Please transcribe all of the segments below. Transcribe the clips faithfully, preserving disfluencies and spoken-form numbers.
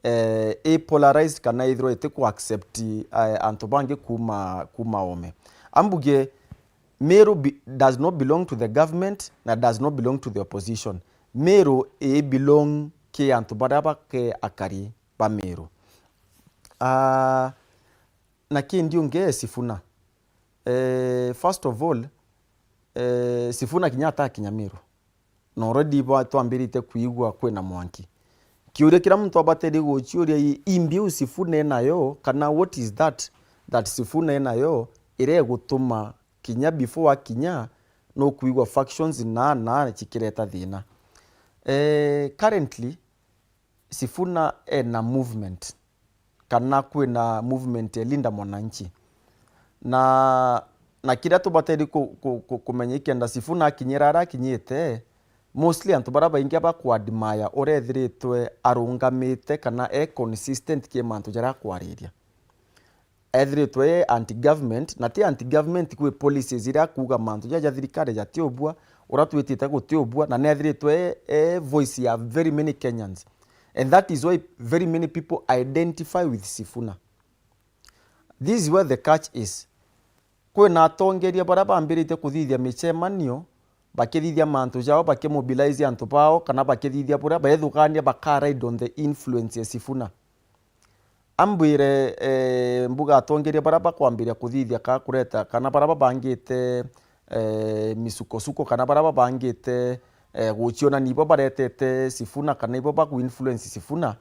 eh, i polarized kana ithirwa iti ku accept, eh, antu bangi kuma, kuma oome. Ambuge, Meru be-, does not belong to the government na does not belong to the opposition. Meru i belong ki antu baria bake akari ba Meru. Ah, na kindi ungi Sifuna. Eh, first of all, eh, Sifuna kinya atakinya Meru. Na already bwa-, twambirite kwigua kwina mwanki. Kiuria kiria muntu abaterie guciuria i, i mbiu Sifuna enayo, kana what is that, that Sifuna enayo, iria igutuma kinya before akinya, nukwigua factions na, na cikireta thina. Eh, currently, Sifuna ena movement, kana kwina movement ya Linda Mwananchi. Na, na kiria tubateri ku-, ku-, ku-, kumenya ikenda Sifuna akinyira aria akinyite, mostly antu baria baingi aba ku admire uria ethiritwe arungamite kana e consistent ki mantu jaria akwariria. Ethiritwe e anti-government, na ti anti-government kwi policies iria akuuga mantu jaja ja thirikari jatiubua, uria twitite gutiubua, na nethiritwe e, e voice ya very many Kenyans. And that is why very many people identify with Sifuna. This is where the catch is. Kwina atongeria baria bambiritie kuthithia micemanio, bakithithia mantu jao, bakimobilize antu bao, kana bakithithia buria, baethugania baka ride on the influence ya Sifuna. Ambwire, eh, mbuga atongeria baria bakwambiria kuthithia ka kureta, kana baria babangite, eh, misukosuko, kana baria babangite, eh, guciona nibo baretete Sifuna, kana ibo baku influence Sifuna.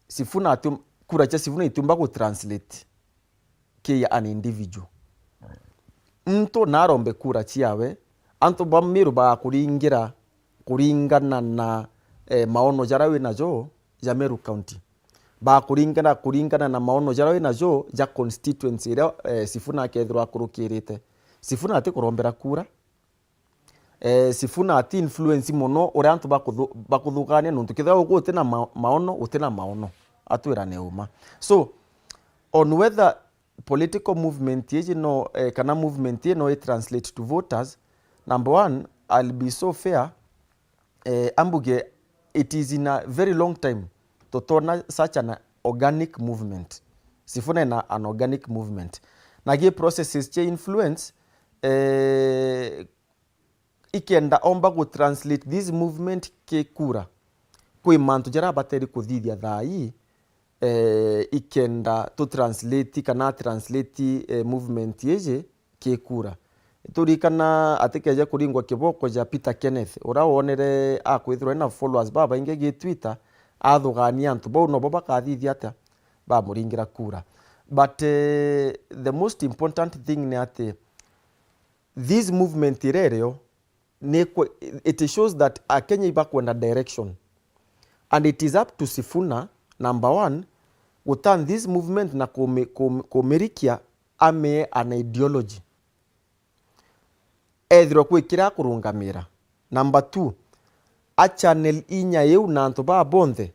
Sifuna atium-, kura cia Sifuna itiumba gu translate ki an individual. Muntu narombe kura ciawe, antu ba Meru bakuringira kuringana na, eh, maono jaria winajo ja Meru County. Bakuringana, kuringana na maono jaria winajo ja constituency iria, eh, Sifuna akethirwa akurukirite. Sifuna atikurombera kura. Eh, Sifuna ati influence mono uria antu bakuthu-, bakuthugania, nontu kethira guti na ma-, maono, guti na maono. Atwirane uma. So, on whether political movement iji no, eh, kana movement ii no i translate to voters, number one, I'll be so fair, eh, ambuge it is in a very long time tutona such an organic movement. Sifuna ena an organic movement. Na gi processes cia influence, eh, ikenda omba gu translate this movement ki kura, kwi mantu jaria abateri kuthithia thaa ii, eh, ikenda tu translate kana translate, eh, movement iji ki kura. Turikana atikeje kuringwa kiboko ja Peter Kenneth, uria wonere akwithirwa ena followers babaingi gi Twitter, athugania antu bau nobo bakathithia atia? Bamuringira kura. But, eh, the most important thing ni ati this movement iria irio ni kwe-, it shows that Akenya ibakwenda direction, and it is up to Sifuna, number one, gu turn this movement na kumi-, kumi-, kumirikia amie an ideology. Ethirwe kwi kiria akurungamira. Number two, a channel inya iu na antu baa bonthe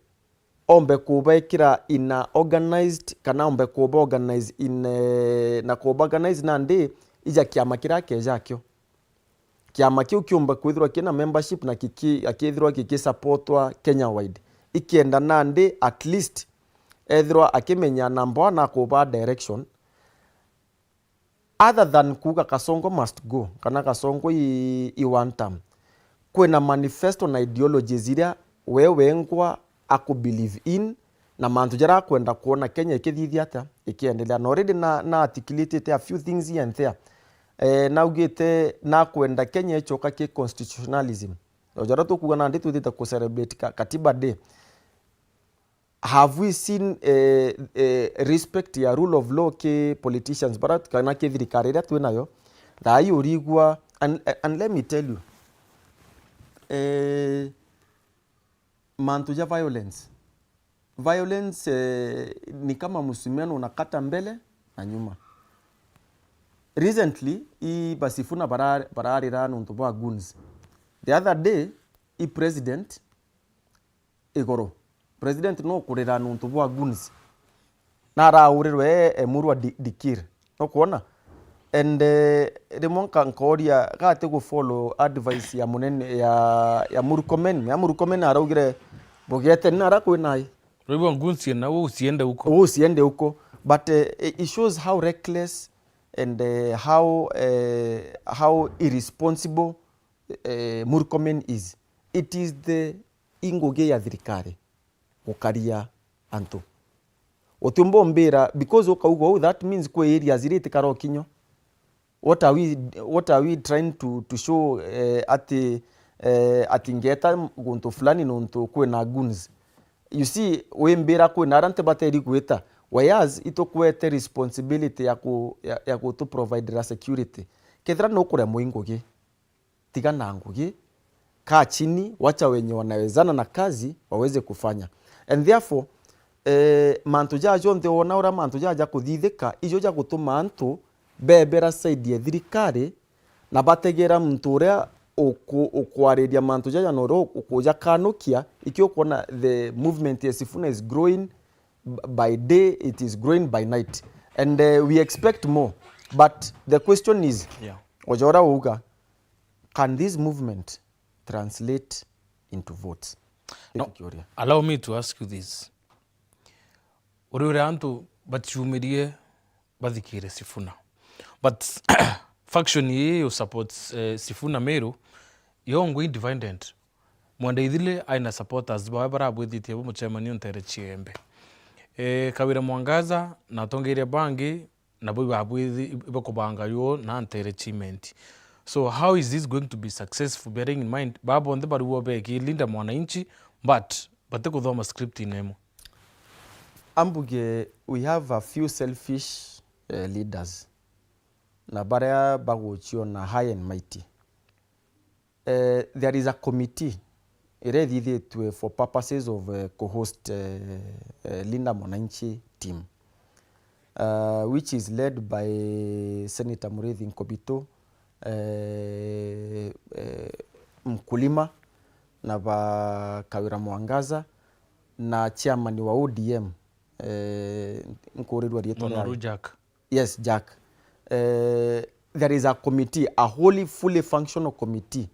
ombe kubekira in a organized, kana ombe kuba organize in, eh, na kuba organize nandi ija kiama kiria akeja akio. Kiama kiu kiumba kwithirwa kina membership na kiki-, akithirwa gikisupportwa Kenya wide. Ikienda nandi at least ethirwa akimenya number one akuba direction. Other than kuuga Kasongo must go, kana Kasongo i, i one term, kwina manifesto na ideologies iria we wengwa aku believe in, na mantu jaria akwenda kwona Kenya ikithithia atia, ikiendelea. Na already na, na articulated a few things here and there. Eh, naugite nakwenda Kenya icoka ki constitutionalism. O jaria tukuuga nandi twitite ku celebrate ka, Katiba Day. Have we seen, eh, eh, respect ya rule of law ki politicians bara kana ki thirikari iria twinayo? Thaa hii urigua, and, and let me tell you, eh, mantu ja violence. Violence, eh, ni kama msumeno unakata mbele na nyuma. Recently, i ba Sifuna bara-, bararira nontu bwa goons. The other day, i president igoro. President no kurira nontu bwa goons. Na araurirwe e, e murwa di-, dikir. No kuona? And, eh, rimwe nka-, nkooria, gati gu follow advice ya munene, ya, ya Murkomen. Ya Murkomen araugire, Bugete ni nara kwi nai. Rwibwa ngunsie na usiende huko. Usiende huko. But uh, it shows how reckless and uh, how uh, how irresponsible uh, Murkomen is. It is the ingugi ya thirikari gukaria antu. Utiumba umbira because ukauga uu, that means kwi areas iria itikara ukinyo. What are we, what are we trying to, to show eh, ati eh, ati ngeta guntu fulani nontu kwina goons? You see, wimbira kwina aria ntibateri gwita, whereas itukwete responsibility ya ku, ya, ya gutu providera security. Kethira nukuremwa i ngugi, tiga na ngugi, kaa chini, wacha wenye wanawezana na kazi waweze kufanya. And therefore eh, mantu jaa jonthe wona uria mantu jaa jakuthithika, ijo ja gutuma antu bebera side ya thirikari na bategera muntu uria uku, ukwariria mantu jaja na uria ukuja kanukia. Ikio ukwona the movement ya Sifuna is growing b- by day, it is growing by night, and uh, we expect more, but the question is, yeah, oja uria uga, can this movement translate into votes? No. Ndio kiuria. Allow me to ask you this. Uri uria antu baciumirie bathikire Sifuna. But faction ii yo supports eh, Sifuna Meru, yo ngui independent. Mwenda Ithili aina supporters bawe barabwithitie bo mucemanio ntere ciembe. Eh, Kawira Mwangaza na atongeria bangi nabo ibabwithi ibakubanga yo na ntere chimenti. So how is this going to be successful, bearing in mind baba bonthe bariwo beki Linda Mwananchi but batikuthoma script ine imwe? Ambuge we have a few selfish uh, leaders na baria baguciona high and mighty. Eh, there is a committee iria ithithitwe for purposes of uh, co-host uh, uh, Linda Mwananchi team uh, which is led by Senator Muriithi Nkobito, uh, uh, Mkulima na ba Kawira Mwangaza na chairman wa O D M, eh, nkurirwa rietwa ria Munoru Jack. Yes, Jack. Eh, there is a committee, a wholly fully functional committee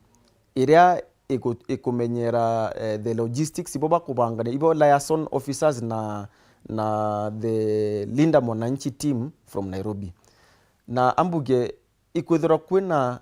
iria iku- ikumenyera eh, the logistics, ibo bakubangania, ibo liaison officers na na the Linda Mwananchi team from Nairobi. Na ambuge ikwithirwa kwina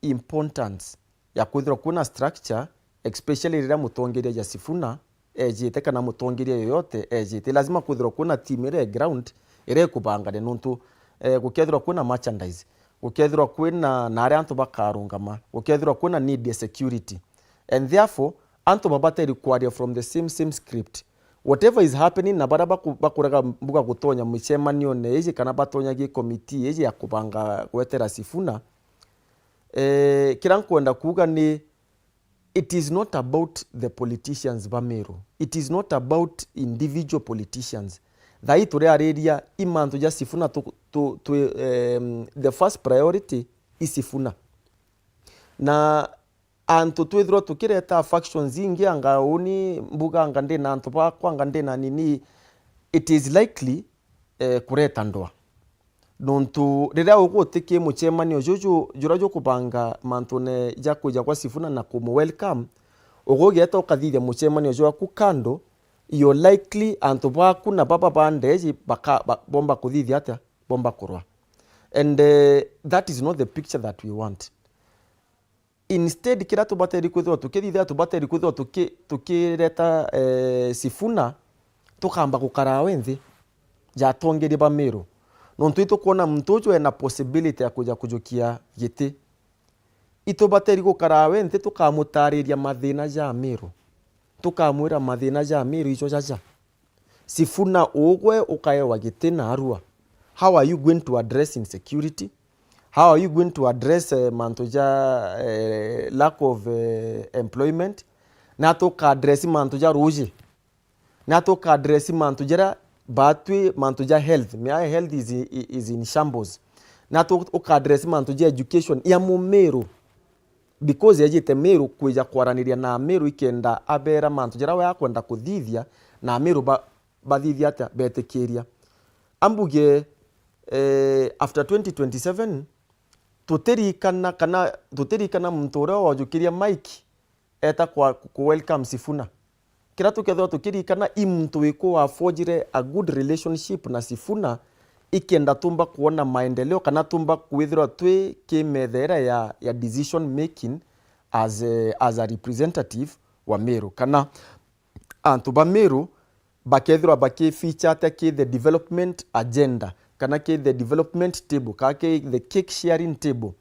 importance ya kwithirwa kwina structure, especially riria mutongeria ja Sifuna ejite kana mutongeria yoyote ejite, lazima kwithirwa kwina team iria ground iria ikubangania, nontu eh, gukethirwa kwina merchandise, gukethirwa kwina na aria antu bakarungama, gukethirwa kwina need ya security, and therefore antu babateri kwaria from the same same script. Whatever is happening na baria baku- bakuraga mbuga gutonya micemanione iji kana batonya gi committee iji ya kubanga gwetera Sifuna, eh, kiria nkwenda kuuga ni it is not about the politicians ba Meru. It is not about individual politicians. Thai turiariria i mantu ja Sifuna tu, tu, tu, um, the first priority i Sifuna. Na antu twithirwa tukireta factions ingi anga uni mbuga anga ndina antu bakwa anga ndina nini, it is likely eh, kureta ndwa. Nontu riria ugutikia mucemanio juju juria jukubanga mantune ja kwija kwa Sifuna na kumu welcome, ugugieta ukathithia mucemanio jwaku kando, you're likely antu baku na baba ba ndeji baka, ba, bomba kuthithia atia? Bomba kurwa. And uh, that is not the picture that we want. Instead, kiria tubateri kwithirwa tukithithia, tubateri kwithirwa tuki- tukireta eh, Sifuna, tukamba gukara we nthi ja atongeria ba Meru. Nontu itukwona muntu uju ena possibility ya kuja kujukia giti. Itubateri gukara we nthi tukamutariria mathina ja Meru. Tukamwira mathina ja Meru ijo jaja. Sifuna ugwe ukaewa giti narua. How are you going to address insecurity? How are you going to address eh, mantu ja eh, lack of eh, employment? Na tuka address mantu ja ruji. Na tuka address mantu jara batwi mantu ja health. Mea health is, is in shambles. Na tu- uka address mantu ja education ya mumiru. Because ejite Meru kwija kwaraniria na Ameru ikenda abera mantu jaria we akwenda kuthithia, na Ameru ba- bathithia atia? Betikiria. Ambuge eh, after twenty twenty-seven tutirikana kana tutirikana muntu uria wajukiria mic eta kwa ku welcome Sifuna. Kiria tukethirwa tukiririkana, i muntu wiku wa forgire a good relationship na Sifuna, ikenda tumba kuona maendeleo, kana tumba kwithirwa twi kimetha iria ya, ya decision making as a, as a representative wa Meru, kana antu ba Meru bakethirwa bakifeature atia ki the development agenda, kana ki the development table, kana ki the cake sharing table,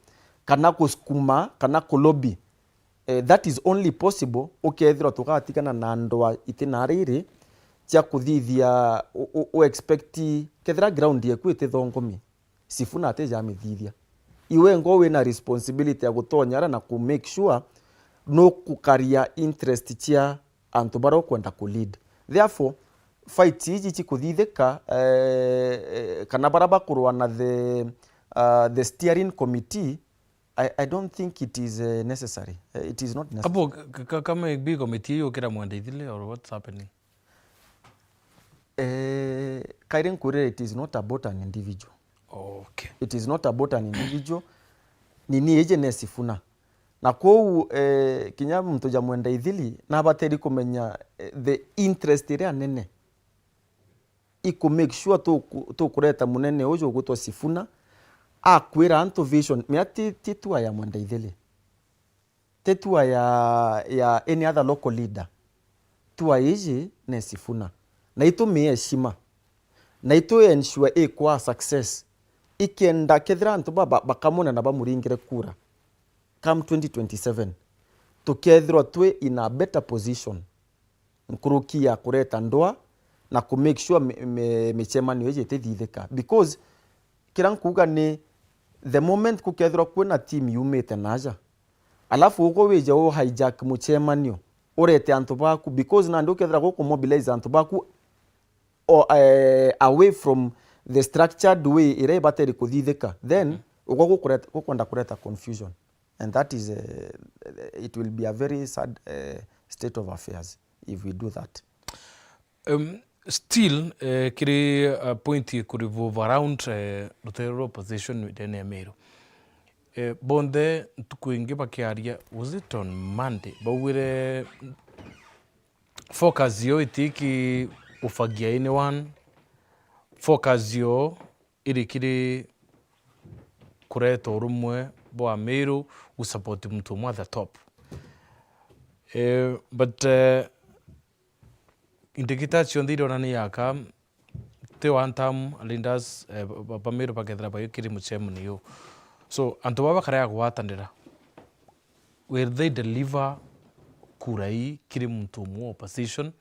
kana kusukuma, kana kulobby. Eh, that is only possible ukethirwa tugatigana na ndwaa iti na riri cia kuthithia u, u, u expect kethira ground yeku iti thongomi, Sifuna atija amithithia. Iwe ngo wina responsibility ya gutonya ara na ku make sure nukukaria interest cia antu baria ukwenda ku lead. Therefore, fight iji cikuthithika, eh, eh, kana baria bakurwa na the, uh, the steering committee, I, I don't think it is, eh, necessary. Eh, it is not necessary. Abo ka, ka, ka maybe committee yukira Mwenda Ithili or what's happening? Eh, kairi nkwirire, it is not about an individual. Okay. It is not about an individual. Nini iji ne Sifuna. Na kwou, eh, kinya muntu ja Mwenda Ithili nabateri kumenya, eh, the interest iria nene iku make sure tuku-, tukureta munene uju ugwitwa Sifuna akwira antu vision. Mea ti, ti tour ya Mwenda Ithili. Ti tour ya, ya any other local leader. Tour iji ne Sifuna. Na itumie heshima. Na itu ensure ikwa success. Ikenda kethira antu ba, ba, bakamwona na bamuringire kura. Come twenty twenty-seven, tukethirwa twi in a better position nkuruki ya kureta ndwaa na ku make sure mi-, mi-, micemanio iji itithithika. Because kiria nkuuga ni, the moment gukethirwa kwina team yumite naaja, alafu ugwe wije u hijack mucemanio, urete antu baku, because nandi ukethira guku mobilize antu baku o, eh, away from the structured way iria ibateri kuthithika, then ugwe gukureta, gukwenda kureta confusion. And that is, eh, it will be a very sad, eh, state of affairs if we do that. Um, still, eh, kiri, uh, point ku revolve around, eh, rutere rwa opposition ndene ya Meru. Eh, bonthe ntuku ingi bakiaria, was it on Monday? Baugire focus yo itiki ufagia anyone. Focus yo iri kiri kureta urumwe bwa Meru, gu support muntu umwe at the top. Eh, but, eh, indicators cionthe ironania aka ti one term leaders, eh, ba, ba Meru bakethira bai kiri mucemanio. So, antu baba bakarega gwatanira, will they deliver kura ii kiri muntu umwe wa opposition,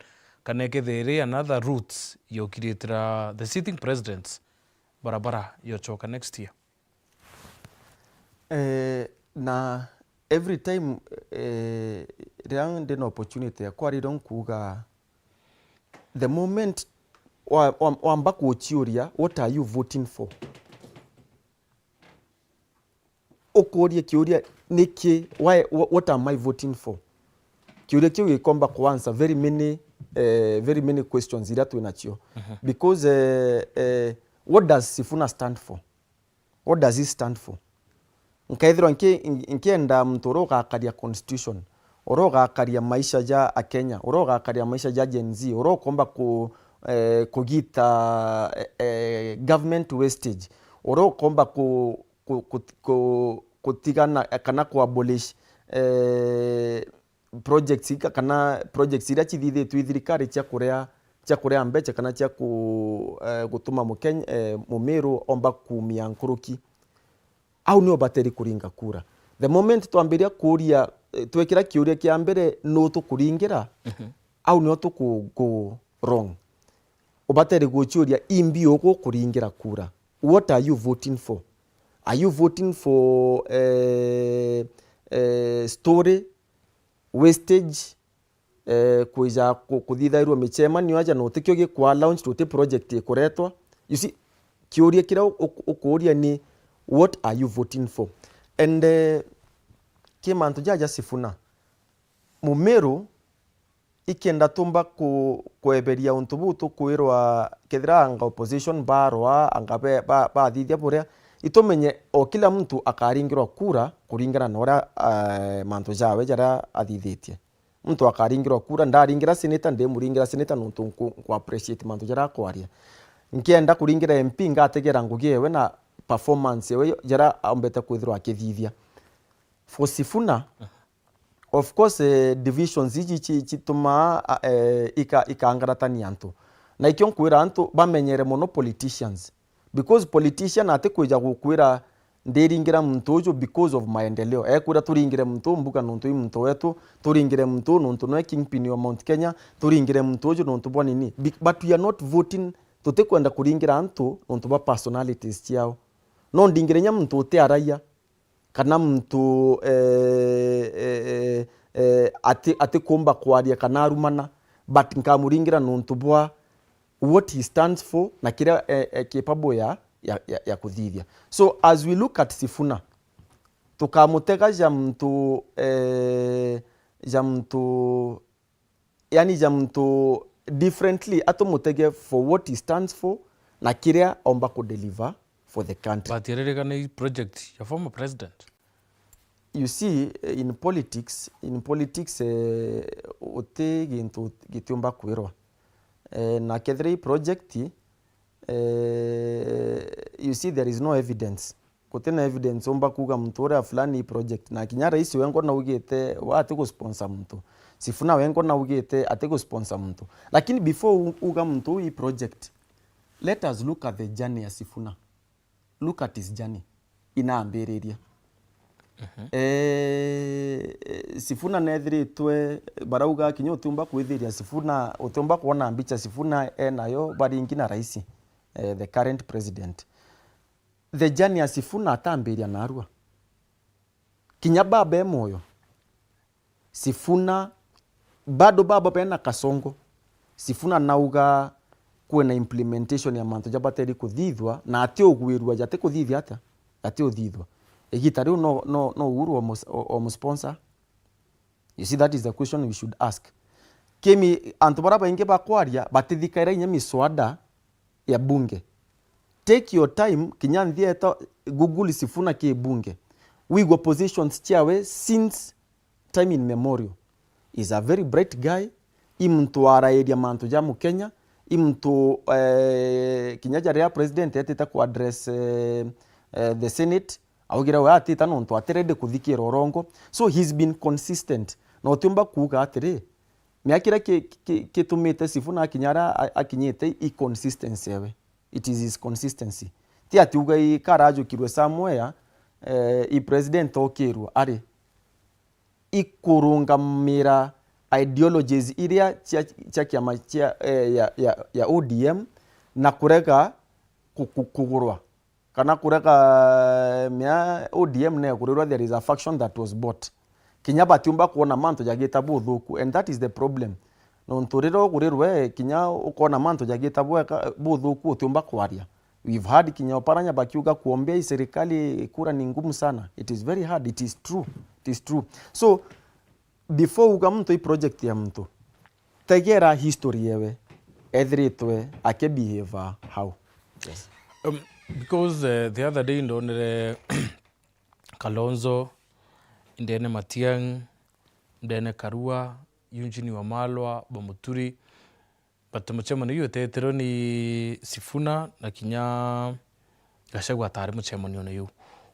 kana ikethira iri another route yokiritira the sitting presidents barabara yochoka next year? Eh, na every time, eh, riria ndina opportunity ya kwaria, nkuuga, the moment wa, wa, wamba kuciuria, what are you voting for? Ukuuria kiuria, niki, why, wha-, what am I voting for? Kiuria kiu gikomba ku answer very many, eh, very many questions iria twinacio. Mhm. Because, eh, eh, what does Sifuna stand for? What does he stand for? Nkaithirwa nki-, nki-, nkienda muntu uria ugakaria constitution, uria ugakaria maisha ja Akenya, uria ugakaria maisha ja Gen Z, uria ukomba ku-, eh, kugita, eh, eh, government wastage, uria ukomba ku-, ku-, ku-, ku-, kutigana, eh, kana ku abolish, eh, projects ika-, kana projects iria cithithitue i thirikari cia kuria, cia kuria mbeca kana cia ku-, eh, gutuma Mukenya, eh, Mumiru omba kuumia nkuruki. Au nio bateri kuringa kura. The moment twambiria kuuria, eh, twekira kiuria kia mbere, nu tukuringira? Mhm. Au nio tuku go wrong. Ubateri guciuria, imbi uku kuringira kura? What are you voting for? Are you voting for, eh, eh, story, wastage, eh, kwija ku-, kuthithairwa micemanio aja na utikio gikwa launch, uti project ikuretwa? You see, kiuria kiria u-, u-, ukuuria ni, what are you voting for? And, eh, ki mantu jaja Sifuna, Mumiru, ikenda tumba ku-, kweberia untu buu tukwirwa, kethira anga opposition barwa, anga be-, ba-, bathithia buria, itumenye o kila muntu akaringirwa kura kuringana na uria, eh, mantu jawe jaria athithitie. Muntu akaringirwa kura, ndaringira senator, ndimuringira senator nontu nku-, nku appreciate mantu jaria akwaria. Nkienda kuringira M P, ngategera ngugi ewe na performance ewe jaria aumbite kwithirwa akithithia. For Sifuna, of course, eh, divisions iji ci-, citumaa, ah, eh, ika-, ikangaratania antu. Na ikio nkwira antu bamenyere mono politicians. Because politician atikwija gukwira, "Ndiringira muntu uju because of maendeleo." Ekwira, "Turingire muntu uu mbuga nontu i muntu wetu, turingire muntu uu nontu nwe kingpin wa Mount Kenya, turingire muntu uju nontu bwa nini." Be-, but we are not voting, tutikwenda kuringira antu nontu bwa personalities ciao. No ndingire nya muntu uti araia, kana muntu, eh, eh, eh, eh, ati-, atikumba kwaria kana arumana, but nkamuringira nontu bwa what he stands for na kiria, eh, eh, capable ya, ya, ya, ya kuthithia. So as we look at Sifuna, tukamutega ja muntu, eh, ja muntu, yani ja muntu differently, atumutege for what he stands for na kiria omba ku deliver for the country. But iririkana i project ya former president. You see, eh, in politics, in politics, eh, uti gintu gitiumba kwirwa. Eh, na kethira i project, eh, you see, there is no evidence. Guti na evidence umba kuuga muntu uria fulani i project. Na kinya rais wengwa naugite, we ati gu sponsor muntu. Sifuna wengwa naugite ati gu sponsor muntu. Lakini before u-, uga muntu uu i project, let us look at the journey ya Sifuna. Look at his journey. Inambiririe. Eh, eh, Sifuna nethiritwe, barauga kinya utiumba kwithiria Sifuna, utiumba kwona mbicha Sifuna enayo baringi na rais, eh, the current president. The journey ya Sifuna atambiria narua. Kinya baba e moyo, Sifuna, bado baba bena kasongo. Sifuna nauga kwina implementation ya mantu jabateri kuthithwa, na ati ugwirua jati kuthithia atia? Jati uthithwa. Igita riu no, no, no Uhuru omu-, o-, omusponsor? You see, that is the question we should ask. Kimi, antu bara baingi bakwaria, batithikaira inya miswada ya bunge. Take your time, kinya nthieta Google Sifuna ki bunge. Wigwe positions ciawe since time immemorial. He's a very bright guy. I muntu warairia mantu ja Mukenya. I muntu, eh, kinya jaria president etite ku address, eh, eh, the Senate, augire we atita nontu ati ready kuthikira urongo. So he's been consistent. Na utiumba kuuga atiri, miaka iria ki-, ki-, gitumite Sifuna akinya aria a-, akinyite i consistency ewe. It is his consistency. Ti ati uga i karajukirwe somewhere, eh, i president okirwa, ari. I kurungamira ideologies iria cia, cia kiama cia, eh, ya, ya, ya O D M na kurega ku-, ku-, kugurwa. Kana kurega, eh, mea O D M negurirwe, there is a faction that was bought. Kinya batiumba kwona mantu jagita buthuku, and that is the problem. Nontu riria ugurirwe, kinya ukona mantu jagita bweka, buthuku, utiumba kwaria. We've heard kinya Oparanya bakiuga kuombea hii serikali kura ni ngumu sana. It is very hard. It is true. It is true. So, before uga muntu i project ya muntu, tegera history yewe, ethiritwe akibehave how? Yes. Um, because, uh, the other day ndonire Kalonzo, ndene Matiang'i, ndene Karua, Eugene Wamalwa, Bamuturi, but mucemanio iu utetirwe ni Sifuna na kinya Gachagua atari mucemanione iu.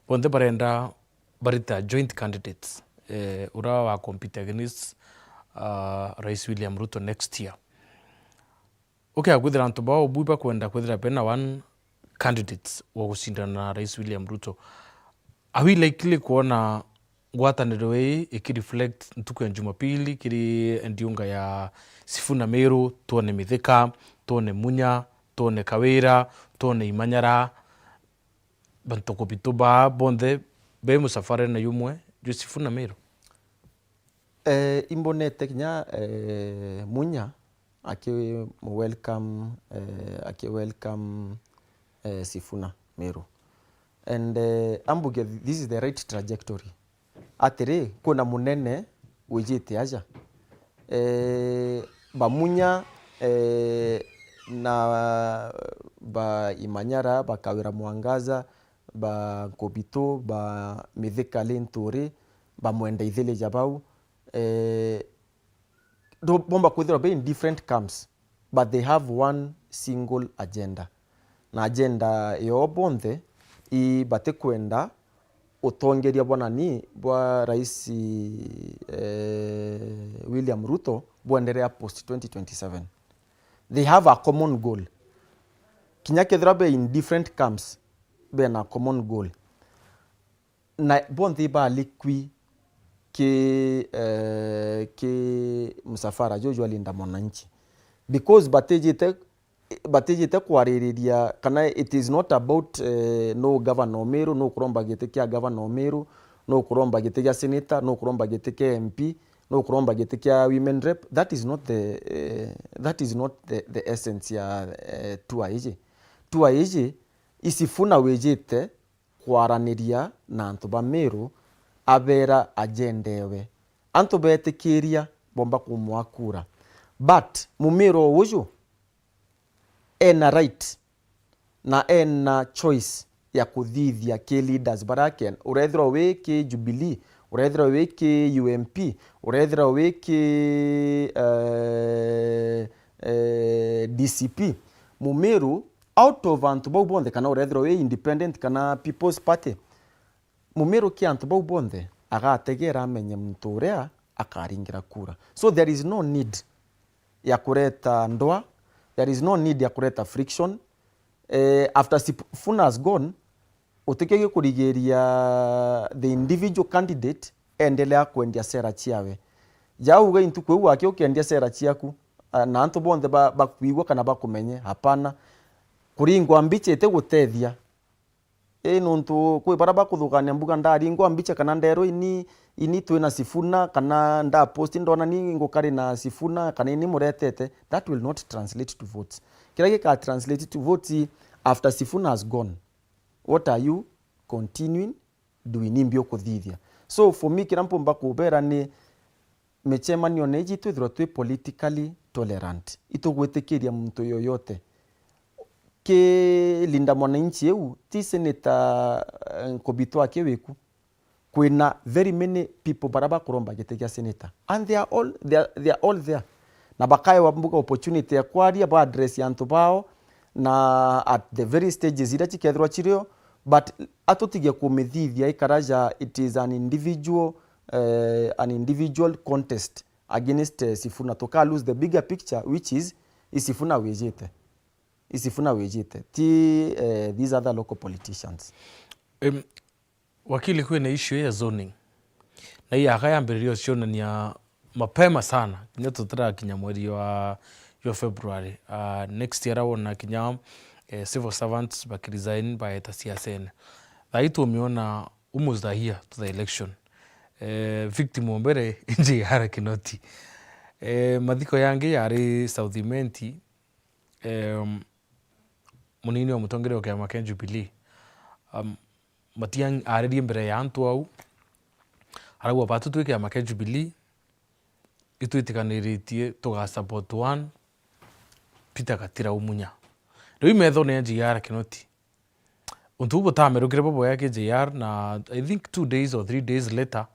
Bonthe barenda barita joint candidates, eh, ura wa compete against, uh, Rais William Ruto next year. Ukea kwithira antu bao bui bakwenda kwithira bena one candidate wa gucindana na Rais William Ruto. Are we likely kuona ngwataniro ii ikireflect ntuku ya Jumapili kiri ndiunga ya Sifuna Meru, twone Mithika, twone Munya, twone Kawira, twone Imanyara, bantu kubitu baa bonthe be musafare na yumwe jwi Sifuna Meru? Eh, imbonete kinya, eh, Munya aki welcome, eh, aki welcome, eh, Sifuna Meru. And, eh, ambuge this is the right trajectory. Atiri, kwina munene wijite aja. Eh, ba Munya, eh, na ba Imanyara, ba Kawira Mwangaza, ba Nkubitu, ba Mithika Linturi, ba Mwenda Ithili ja bau, eh, ndo-, bomba kwithirwa be in different camps, but they have one single agenda. Na agenda yoo bonthe i batikwenda utongeria bwa nani, bwa Rais, eh, William Ruto bwenderea post twenty twenty-seven. They have a common goal. Kinya kethira be in different camps, bena common goal. Na bonthe ibalikwi ki, eh, ki msafara juju jwa Linda Mwananchi. Because batijite, batijite kwaririria, kana it is not about, eh, no governor o Meru, no kuromba giti kia governor o Meru, no kuromba giti kia senator, no kuromba giti kia M P, no kuromba giti kia women rep. That is not the, eh, that is not the, the essence ya, eh, tour iji. Tour iji, i Sifuna wijite kwaraniria na antu ba Meru, abera agenda ewe. Antu betikiria, bomba kumwa kura. But Mumiru uju ena right na ena choice ya kuthithia ki leaders baria akenda. Urethirwa wi ki Jubilee, urethirwa wi ki U M P, urethirwa wi ki, eh, eh, D C P. Mumiru, out of antu bau bonthe, kana urethirwa wi independent kana People's Party, Mumiru ki antu bau bonthe agategera amenye muntu uria akaringira kura. So there is no need ya kureta ndwa, there is no need ya kureta friction. Eh, after Sifuna has gone, utikio gikurigiria the individual candidate endelea kwendia sera ciawe. Jauga intuku iu wake ukendia sera ciaku, ah, na antu bonthe ba-, bakwigua kana bakumenye, hapana. Kuringwa mbicha itigutethia. Ii, nontu kwi baria bakuthukania mbuga, ndaringwa mbicha kana nderwa ini, ini twina Sifuna, kana ndaposti ndona ni ngukari na Sifuna, kana ini muretete, that will not translate to votes. Kiria gika translate to votes after Sifuna has gone, what are you continuing doing? Ni mbi ukuthithia? So for me, kiria mpumba kubera ni, micemanio na iji twithirwa twi politically tolerant, itugwitikiria muntu yoyote. Ki Linda Mwananchi iu, ti senator, eh, Nkobito aki wiku. Kwina very many people baria bakuromba giti gia senator. And they are all, they are, they are all there. Na bakaewa mbuga opportunity ya kwaria, ba address antu bao, na at the very stages iria cikethirwa cirio, but atutige kumithithia ikara ja it is an individual, eh, an individual contest against, eh, Sifuna. Tuka lose the bigger picture, which is, i Sifuna wijite. I Sifuna wijite. Ti, eh, these other local politicians. Em, wakili, kwina issue ya zoning. Na hii yaka yambiririe ucionania mapema sana, kinya tutirakinya mweri wa, wa February. Ah, next year wona kinya, eh, civil servants bakiresign, baeta siasene. Thaa hii tumiona almost a year to the election. Eh, victim o mbere J R Kinoti. Eh, mathiko yangi yari South Imenti, em, munini wa mutongeria wa kiama kia Jubilee, um, Matiang'i aririe mbere ya antu au, arauga, "Batu twi kiama kia Jubilee, itwitikaniritie tuga support one Peter Gatirau Munya." Riu methone ya J R Kinoti, untu buu butamerukire bubwega ki J R, na I think two days or three days later,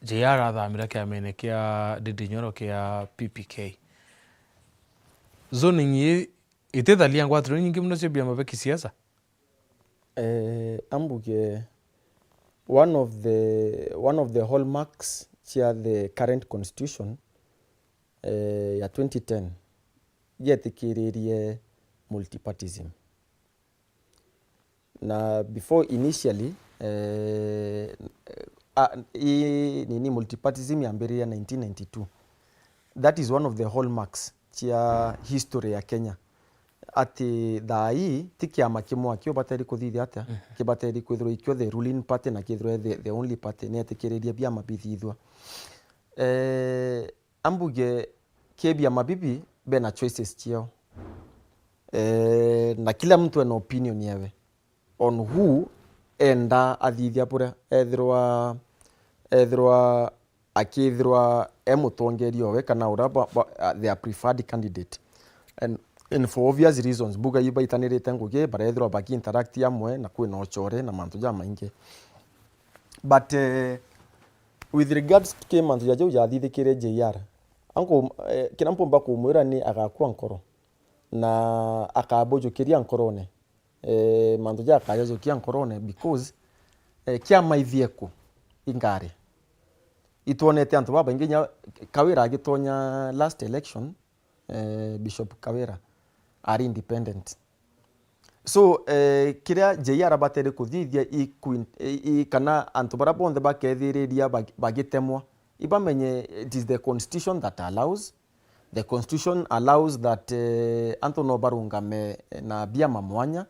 J R athamira kiamene kia Ndindi Nyoro kia P P K. Zoning ii ititharia ngwataniro nyingi mono cia biama bia kisiasa? Eh, ambuge, one of the, one of the hallmarks cia the current constitution, eh, ya twenty ten, yetikiririe multipartism. Na before initially, eh, a, i, nini, multipartism yambiriria nineteen ninety-two. That is one of the hallmarks cia history ya Kenya. Ati thaa ii ti kiama kimwe akio bateri kuthithia atia, mhm, kibateri kwithirwa ikio the ruling party na kithirwe the, the only party, nietikiririe biama bithithua. Eh, ambuge ki biama bibi bena choices ciao. Eh, na kila mtu ena opinion yawe on who enda athithia buria, ethirwa, ethirwa akithirwa e mutongeria owe kana uria ba, ba, uh, their preferred candidate. And, and for obvious reasons, mbuga ii baitanirite ngugi, barethirwa baki interact amwe na kwina uchore na mantu jamaingi. But, eh, with regards to ki mantu ja jau jathithikire J R, Anku, eh, kiria mpumba kumwira ni agakua nkoro na akabujukiria nkorone. Eh, mantu ja akajajukia nkorone because, eh, kiama ithieku ingari. Itwonete antu babaingi nya Kawira agitonya last election, eh, Bishop Kawira ari independent. So, eh, kiria J R abatere kuthithia i queen, i, i, kana antu baria bonthe bakethiriria bag-, bagitemwa, ibamenye it is the constitution that allows, the constitution allows that, eh, antu no barungame na biama mwanya,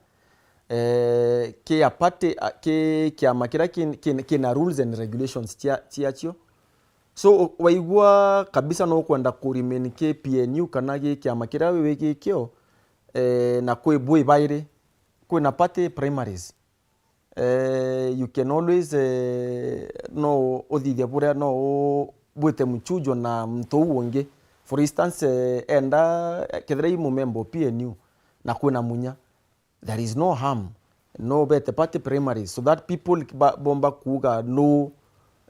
eh, ki a party, a, ki kiama kiria kin-, kin-, kina rules and regulations cia, ciacio. So, u-, waigua kabisa no ukwenda ku remain ki P N U kana gi kiama kiria wi gikio, eh, na kwi bwi bairi, kwina party primaries. Eh, you can always, eh, no uthithia buria no u-, bwite mchujo na muntu uu ungi. For instance, eh, enda, eh, kethira i mumemba o P N U na kwina munya, there is no harm. No bete party primaries so that people ba-, bomba kuuga no,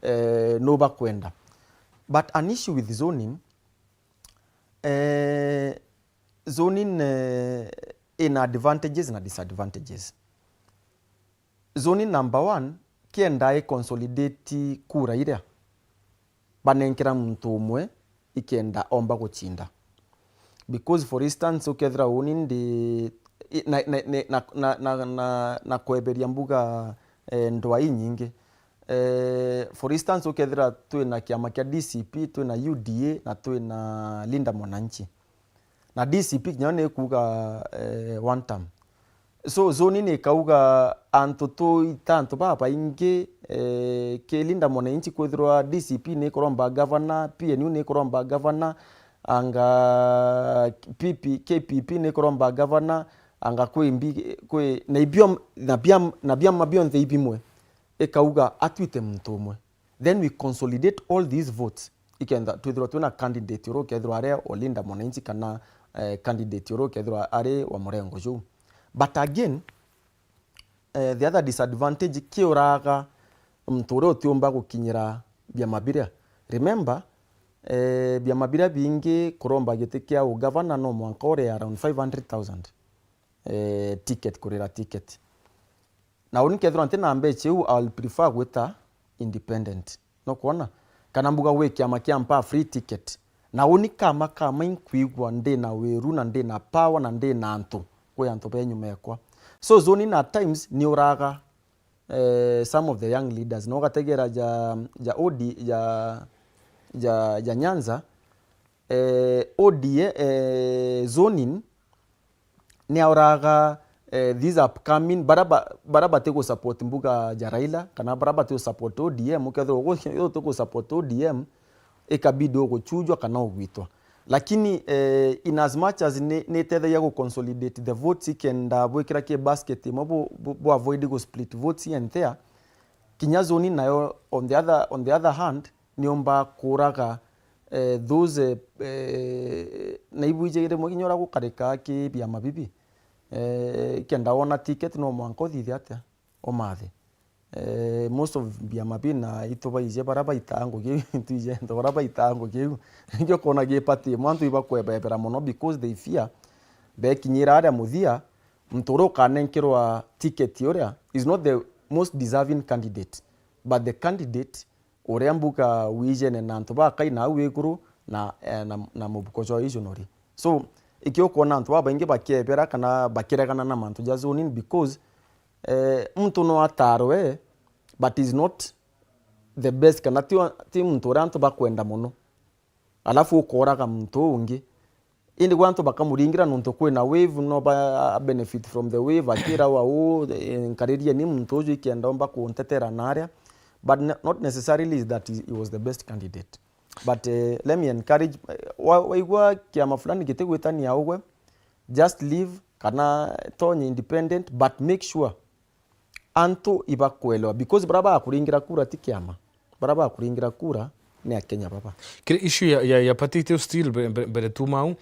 eh, no bakwenda. But an issue with zoning, eh, zoning, eh, ina advantages na disadvantages. Zoning number one, kienda i consolidate kura iria banenkera muntu umwe ikenda omba gucinda. Because for instance, ukethira uni ndi, i, na, na, na, na, na, na, na kweberia mbuga, eh, ndwa inyingi. Eh, for instance, ukethira twina kiama kia D C P, twina U D A na twina Linda Mwananchi. Na D C P kinya ni ikuuga, eh, one term. So, zoning ni ikauga antu tuita antu babaingi, eh, ki Linda Mwananchi kwithirwa D C P ni ikuromba gavana, P N U ni ikuromba gavana, anga P P, K P P ni ikuromba gavana, anga kwi mbi, kwi, na ibio, na biam-, na biama bionthe ibimwe, ikauga atwite muntu umwe. Then we consolidate all these votes. Ikenda twithirwa twina candidate uria ukethirwa ari o Linda Mwananchi kana, eh, candidate uria ukethirwa ari wa murengo juu. But again, eh, the other disadvantage kiuraga muntu uria utiumba gukinyira biama biria. Remember, eh, biama biria bingi kuromba giti kia ugavana no mwanka urie around five hundred thousand, eh, ticket, kurira ticket. Na uni kethirwa ntina mbeca iu, I will prefer gwita independent. No kwona? Kana mbuga gwi kiama kiampa free ticket. Na uni kama kama inkwigua ndina wiru na ndina power na ndina antu. Kwi antu be nyuma ekwa. So zoning at times ni uraga, eh, some of the young leaders. Na ugategera ja, ja O D, ja, ja, ja Nyanza, eh, O D A, eh, zoning, ni auraga, eh, these upcoming, bara ba-, bara bati gu support mbuga ja Raila, kana bara bati gu support O D M, ukethirwa ugu-, uti gu support O D M, ikabidi uguchujwa kana ugwitwa. Lakini, eh, in as much as ni, ni itethagia gu consolidate the votes, ikenda bwikira ki basket imwe bu, bu, bu avoid gu split votes here and there, kinya zoning nayo, on the other, on the other hand, niumba kuraga, eh, those, eh, eh, na ibwiji rimwe kinya uria gukarika ki biama bibi. Eh, kenda wona ticket no mwanka uthithie atia? Umathe. Eh, most of biama bi na itubaije bara baitaa ngugi iu, itwije into bara baitaa ngugi iu. Ningio ukona gi party imwe antu ibakwebebera mono because they fear bekinyira aria muthia, muntu uria ukanenkerwa ticket uria is not the most deserving candidate, but the candidate uria mbuga wijene na antu bakai na au iguru na, eh, na, na mubuko jwa visionary. So, ikio ukwona antu babaingi bakiebera kana bakiregana na mantu ja zoning because, eh, muntu no atarwe, but is not the best, kana ti, ti muntu uria antu bakwenda mono. Alafu ukoraga muntu uu ungi. Indi gwe antu bakamuringira nontu kwina wave, no ba benefit from the wave, akira wa uu, eh, nkaririeni muntu uju ikenda omba kuntetera naria. But n-, not necessarily is that he, he was the best candidate. But, eh, let me encourage, eh, wa-, waigua kiama fulani gitigwitania ugwe, just leave, kana tonye independent, but make sure antu ibakwelewa, because bara bakuringira kura ti kiama, bara bakuringira kura ni Akenya baba. Kiri issue ya, ya, ya Patitio still mbe-, mbe-, mbere tu mau,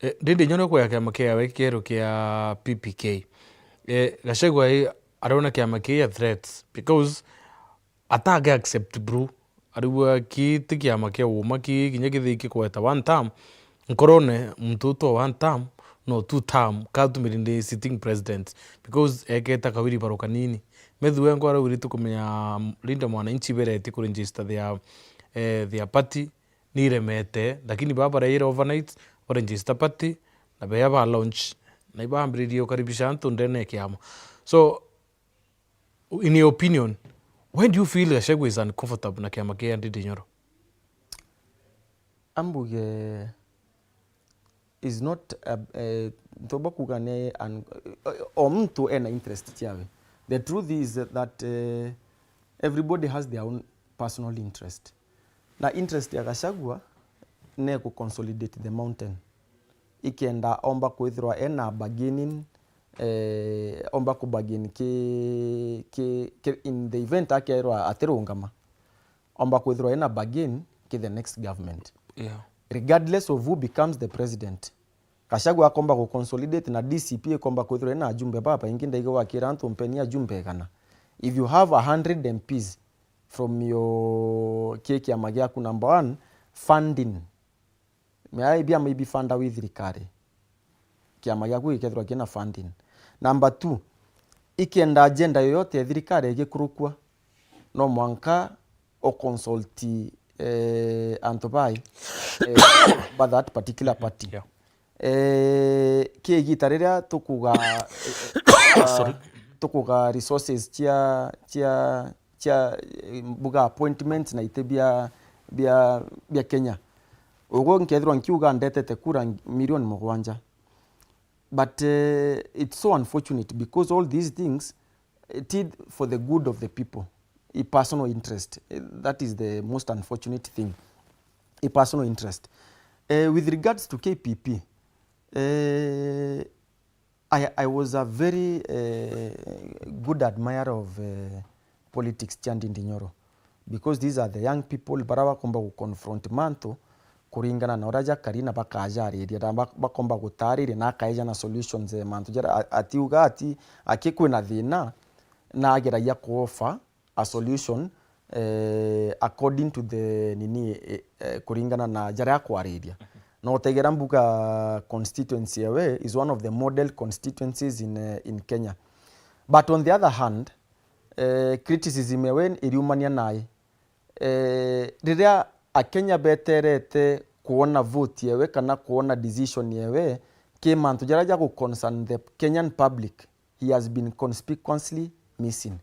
eh, ndindi nyone kwa kiama kia we kieru kia P P K. Eh, Gachagua i-, arona kiama kia threats because atage accept bro. Arigua ki ti kiama kia uuma ki kinya kithii kikweta one term, nkorone muntu utu wa one term, no two term, ka atumiri ndi sitting president, because eketa kawiri baro kanini. Methu we nkwa arauga ri tukumenya, um, Linda Mwananchi bereti ku register their, eh, their party, ni iremete, lakini baba baraire overnight, ba register party, na beya ba launch, na ibambiririe ukaribisha antu ndene ya kiama. So, in your opinion, why do you feel Gachagua is uncomfortable na kiama kia Ndindi Nyoro? Ambuge is not a, eh, ntomba kuga ni an, o muntu ena interest ciawe. The truth is that, eh, everybody has their own personal interest. Na interest ya Gachagua ni ku consolidate the mountain. Ikenda omba kwithirwa ena bargaining, eh, omba ku bargain ki, ki, ki, in the event akeerwa atirungama, omba kwithirwa ena bargain ki the next government. Yeah. Regardless of who becomes the president, Gachagua akomba ku consolidate na D C P ikomba kwithirwa ina ajumbe babaingi, ndaiga gwakira antu mpeni ajumbe igana. If you have a hundred M Ps from your, ki kiama giaku, number one, funding. Mea biama ibifanda wi thirikari. Kiama giaku gikethirwa kina funding. Number two, ikenda agenda yoyote ya thirikari igikurukua, no mwanka o consult, eh, antu bai, eh, ba that particular party. Yeah. Eh, ki igita riria tukuga, eh, eh, Sorry. Tukuga resources cia, cia, cia, eh, mbuga appointments na iti bia, bia, bia Kenya. Ugu nkethirwa nkiuga ndetete kura milioni mugwanja. But, eh, it's so unfortunate because all these things, it is for the good of the people. I personal interest. Eh, that is the most unfortunate thing. I personal interest. Eh, with regards to K P P, eh, I, I was a very, eh, good admirer of, eh, politics cia Ndindi Nyoro, because these are the young people bara bakomba gu confront mantu kuringana na uria jakari na bakajariria na bak-, bakomba gutariria na akaeja na solutions, eh, mantu jaria a-, atiuga ati aki kwina thina na ageragia ku offer a solution, eh, according to the nini, eh, eh, kuringana na jaria akwariria. Na utegera mbuga constituency ewe is one of the model constituencies in, eh, in Kenya. But on the other hand, eh, criticism ewe iriumania nae. Eh, riria Akenya beterete kuona vote yewe kana kuona decision yewe, ki mantu jaria jagu concern the Kenyan public, he has been conspicuously missing.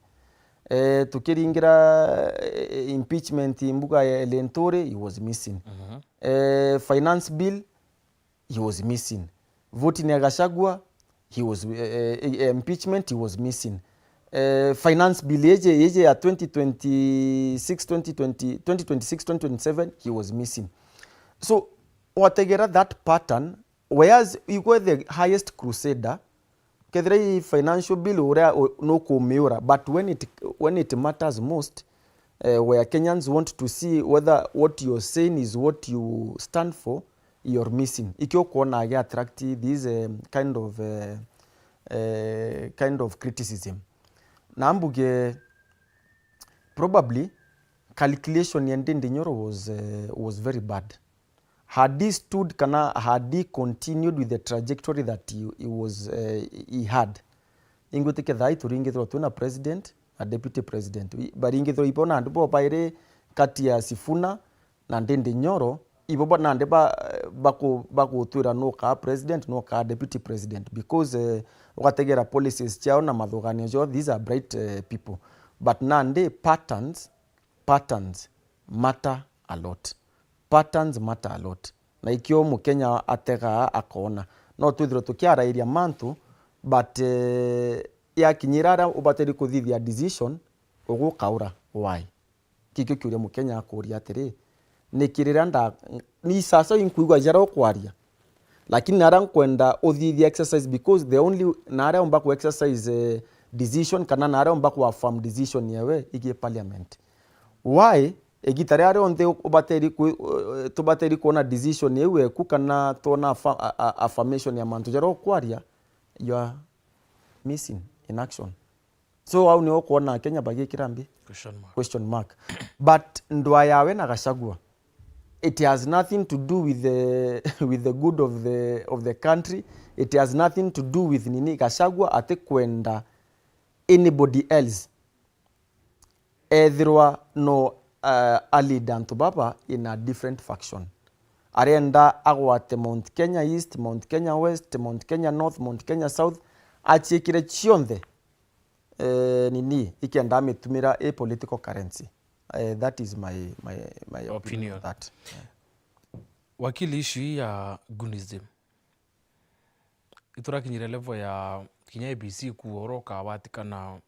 Eh, tukiringira, eh, impeachment mbuga ya Linturi, he was missing. Mhm. Eh, finance bill, he was missing. Voting ya Gachagua, he was, eh, eh, impeachment, he was missing. Eh, finance bill yeje, yeje ya twenty twenty-six, twenty twenty, twenty twenty-six, twenty twenty-seven, he was missing. So, wategera that pattern, whereas you were the highest crusader, kethira i financial bill uria u-, nukumiura, but when it, when it matters most, eh, where Kenyans want to see whether what you're saying is what you stand for, you're missing. Ikio ukwona agi attract this, eh, kind of, eh, eh, kind of criticism. Na mbuge, probably, calculation ya Ndindi Nyoro was, eh, was very bad. Had he stood kana had he continued with the trajectory that he, he was, eh, he had, ingwitikia thaa ii turingithirwa twina president na deputy president. I-, baringithirwa ibo nandi bo bairi kati ya Sifuna na Ndindi Nyoro, ibo ba-, nandi ba-, baku-, bagutwira nukaa president, nukaa deputy president, because, eh, ugategera policies ciao na mathuganio jao, these are bright, eh, people. But nandi patterns, patterns matter a lot. Patterns matter a lot. Na ikio Mukenya ategaa akona. No twithirwe tukiarairia mantu, but, eh, yakinyira aria ubatiri kuthithia decision, ugukaura. Why? Kikio kiuria Mukenya akuria atiri, niki riria nda-, ni sasa inkuigua jaria ukwaria, lakini naria nkwenda uthithia exercise, because the only, naria umba ku exercise, eh, decision kana naria umba ku affirm decision yewe igie parliament. Why? Igita riria rionthe ubateri ku-, eh, tubateri kuona decision iu eku kana twona affa-, a-, a-, affirmation ya mantu jaria ukwaria, you are missing in action. So au nio ukwona Kenya bagikira mbi? Question mark. Question mark. But ndwa yawe na Gachagua, it has nothing to do with the, with the good of the, of the country. It has nothing to do with nini. Gachagua atikwenda anybody else ethirwa no, uh, a lead antu baba in a different faction. Arenda agwate Mount Kenya East, Mount Kenya West, Mount Kenya North, Mount Kenya South, aciikire cionthe, eh, nini, ikenda amitumira i political currency. Eh, that is my, my, my opinion on that. Wakili, issue hii ya goonism, iturakinyire level ya kinya A B C kuuga uria ukawatikana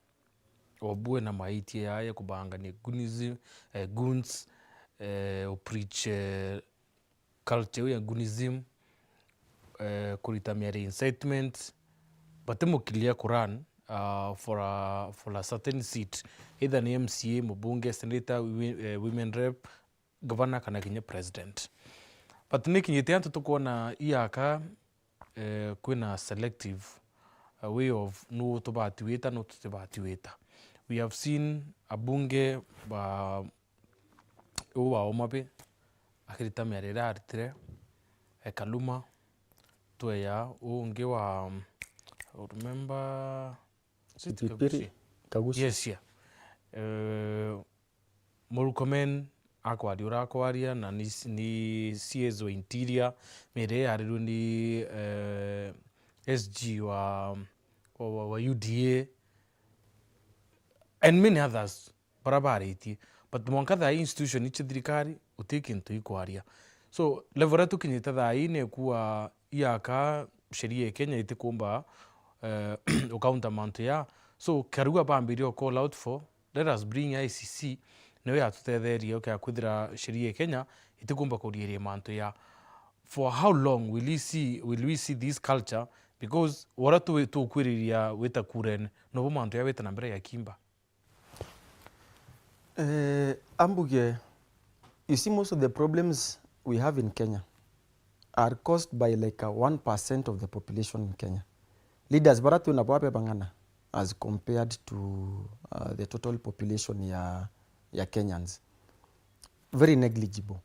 obue na maitie yaya kubangania goonism, eh, goons, eh, upreach, eh, culture ya goonism, eh, kurita miario incitement, bati mukilia ku run, uh, for a, for a certain seat, either ni M C A, mubunge, senator, wi-, eh, women rep, governor kana kinya president. But ni kinyite antu tukwona iaka, eh, kwina selective, uh, way of nu tubati wita, nu tutibati wita. We have seen abunge ba uu wa Homa Bay akirita miario iria aritire, e Kaluma, tweya uu ungi wa, I remember, is it Kipipiri, Kagushi? Kagushi. Yes, yeah. Eh, Murkomen akwaria uria akwaria, na ni, ni C S wa Interior, miario iria yarirwe ni, eh, S G wa, wa, wa, wa U D A, and many others baria baritie. But mwanka thaa ii institution cia thirikari, uti kintu ikwaria. So, level iria tukinyite thaa ii ni kuwa iaka sheria ya Kenya itikumba, eh, ukaunta mantu ya. So, Karua bambirie u call out for, let us bring I C C, niyo yatutetherie ukia kwithira sheria ya Kenya itikumba kuriiria mantu ya. For how long will we see, will we see this culture? Because wara tu-, tukwiriria wita kurene, nobo mantu ya wita na mbere ya kimba. Eh, ambuge, you see, most of the problems we have in Kenya are caused by, like, a one percent of the population in Kenya. Leaders bara twina bo abe bang'ana as compared to, uh, the total population ya, ya Kenyans. Very negligible.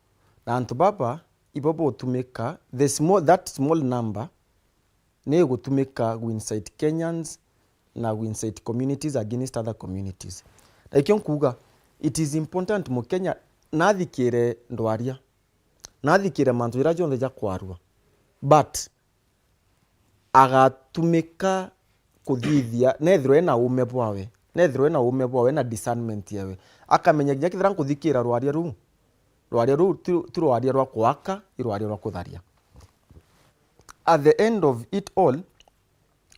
Na antu baba, ibo botumika, the small, that small number ni igutumika gu incite Kenyans na gu incite communities against other communities. Na ikio nkuuga, it is important Mukenya nathikire ndwaria, nathikire mantu jaria jonthe jakwarua, but agatumika kuthithia, nethirwa ena uume bwawe, nethirwa ena uume bwawe na discernment yawe, akamenya kinya kethira nkuthikira rwaria ruu, rwaria ruu ti, ti rwaria rwa kwaka, i rwaria rwa kutharia. At the end of it all,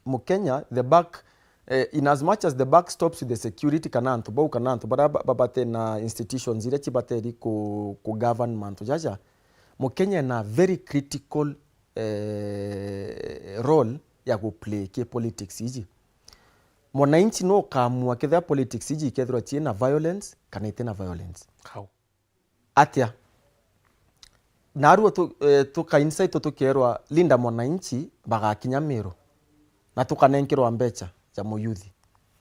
Mukenya, the buck, eh, in as much as the buck stops with the security, kana antu bau, kana antu baria ba-, ba-, bate na institutions iria cibateri ku, ku govern mantu jaja, Mukenya ena very critical, eh, role ya ku play ki politics iji. Mwananchi no ukaamua kethira politics iji ikethirwa ciina violence kana itina violence. How? Atia? Narua tu, eh, tuka insight tukerwa Linda Mwananchi bagakinya Meru, na tukanenkerwa mbecha ja muyuthi,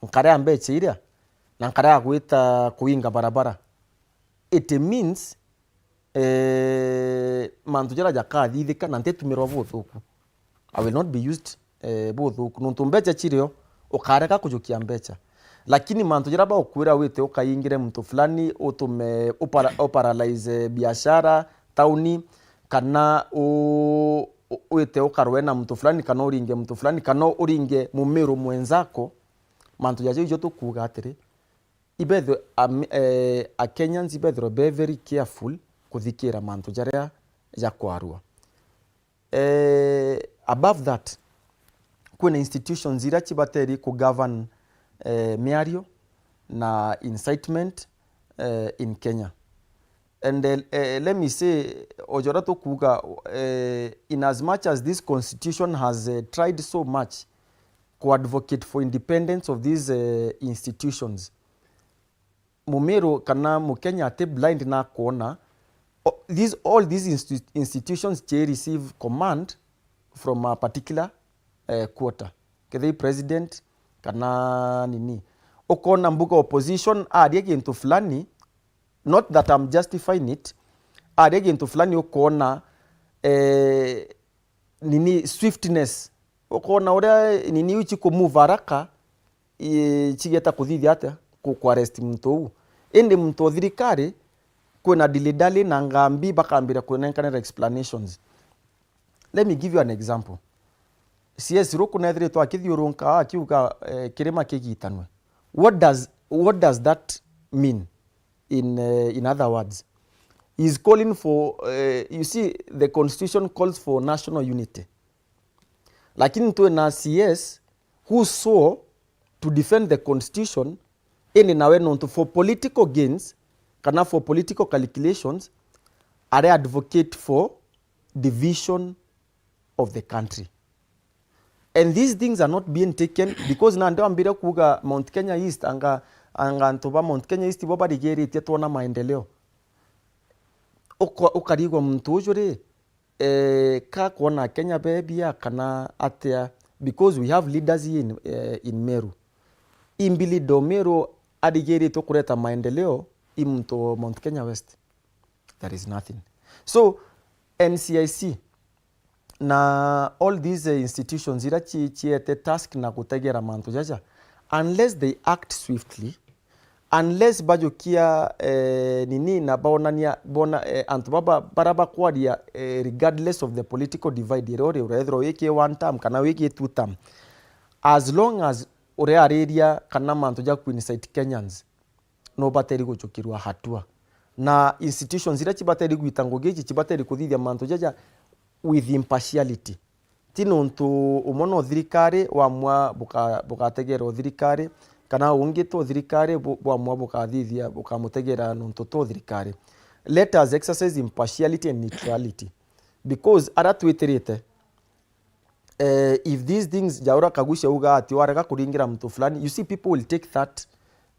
nkarea mbecha iria, na nkarea gwita kuinga barabara. It means, eh, mantu jaria jakathithika na ntitumirwa buthuku. I will not be used, eh, buthuku. Nontu mbecha cirio, ukarega kujukia mbecha. Lakini mantu jaria baukwira wite ukaingire muntu fulani, utume upara-, uparalyze biashara tauni, kana u-, u-, wite ukarwe na muntu fulani, kana uringe muntu fulani, kana uringe mumiru mwenzako, mantu jaja ijo tukuuga atiri, ibethwe, am-, eh, a Kenyans ibethirwe be very careful kuthikira mantu jaria jakwarua. Eh, above that, kwina institutions iria cibateri ku govern, eh, miario na incitement, eh, in Kenya. And, eh, eh, let me say, o joria tukuuga, eh, in as much as this constitution has, eh, tried so much ku advocate for independence of these, eh, institutions, Mumiru kana Mukenya ati blind na akoona, o-, these, all these insti-, institutions ci receive command from a particular, eh, quarter. Kethira i president kana nini. Ukona mbuga opposition aria gintu fulani, not that I'm justifying it, aria gintu fulani ukona, eh, nini, swiftness, ukona uria nini iu ciku move haraka, i-, cigeta kuthithia atia, ku, ku arrest muntu uu. Indi muntu o thirikari, kwina dilly-dally na ngambi, bakambira kwinenkanira explanations. Let me give you an example. C S ruku nethiritwe akithiurunka akiuga, eh, kirima kigitanwe. What does, what does that mean in, eh, in other words? He's calling for, eh, you see, the constitution calls for national unity. Lakini twina C S who swore to defend the constitution, indi nawe nontu for political gains kana for political calculations, are advocate for division of the country. And these things are not being taken because nandi wambire kuuga Mount Kenya East, anga, anga antu ba Mount Kenya East bo barigiritie twona maendeleo. Uka-, ukarigwa muntu uju ri, eh, ka kwona Kenya bebia kana atia? Because we have leaders here in, eh, in Meru. Imbi leader o Meru arigiritwe kureta maendeleo i muntu o Mount Kenya West? There is nothing. So, N C I C na all these, eh, institutions ira ci-, ciete task na gutegera mantu jaja, unless they act swiftly, unless bajukia, eh, nini na baonania, bona, eh, antu baba, bara bakwaria, eh, regardless of the political divide iria uri, urethirwa wiki one term kana wiki two term, as long as ureariria kana mantu ja ku incite Kenyans, no bateri guchukirwa hatua. Na institutions iria cibateri gwita ngugi ici, cibateri kuthithia mantu jaja with impartiality. Ti nontu umwe no thirikari wamua buka-, bukategera o thirikari, kana ungi to thirikari bu-, bwamua bukathithia, bukamutegera nontu to thirikari. Let us exercise impartiality and neutrality. Because aria twitirite, eh, if these things, Jaura Kagusha auga ati warega kuringira muntu fulani, you see, people will take that,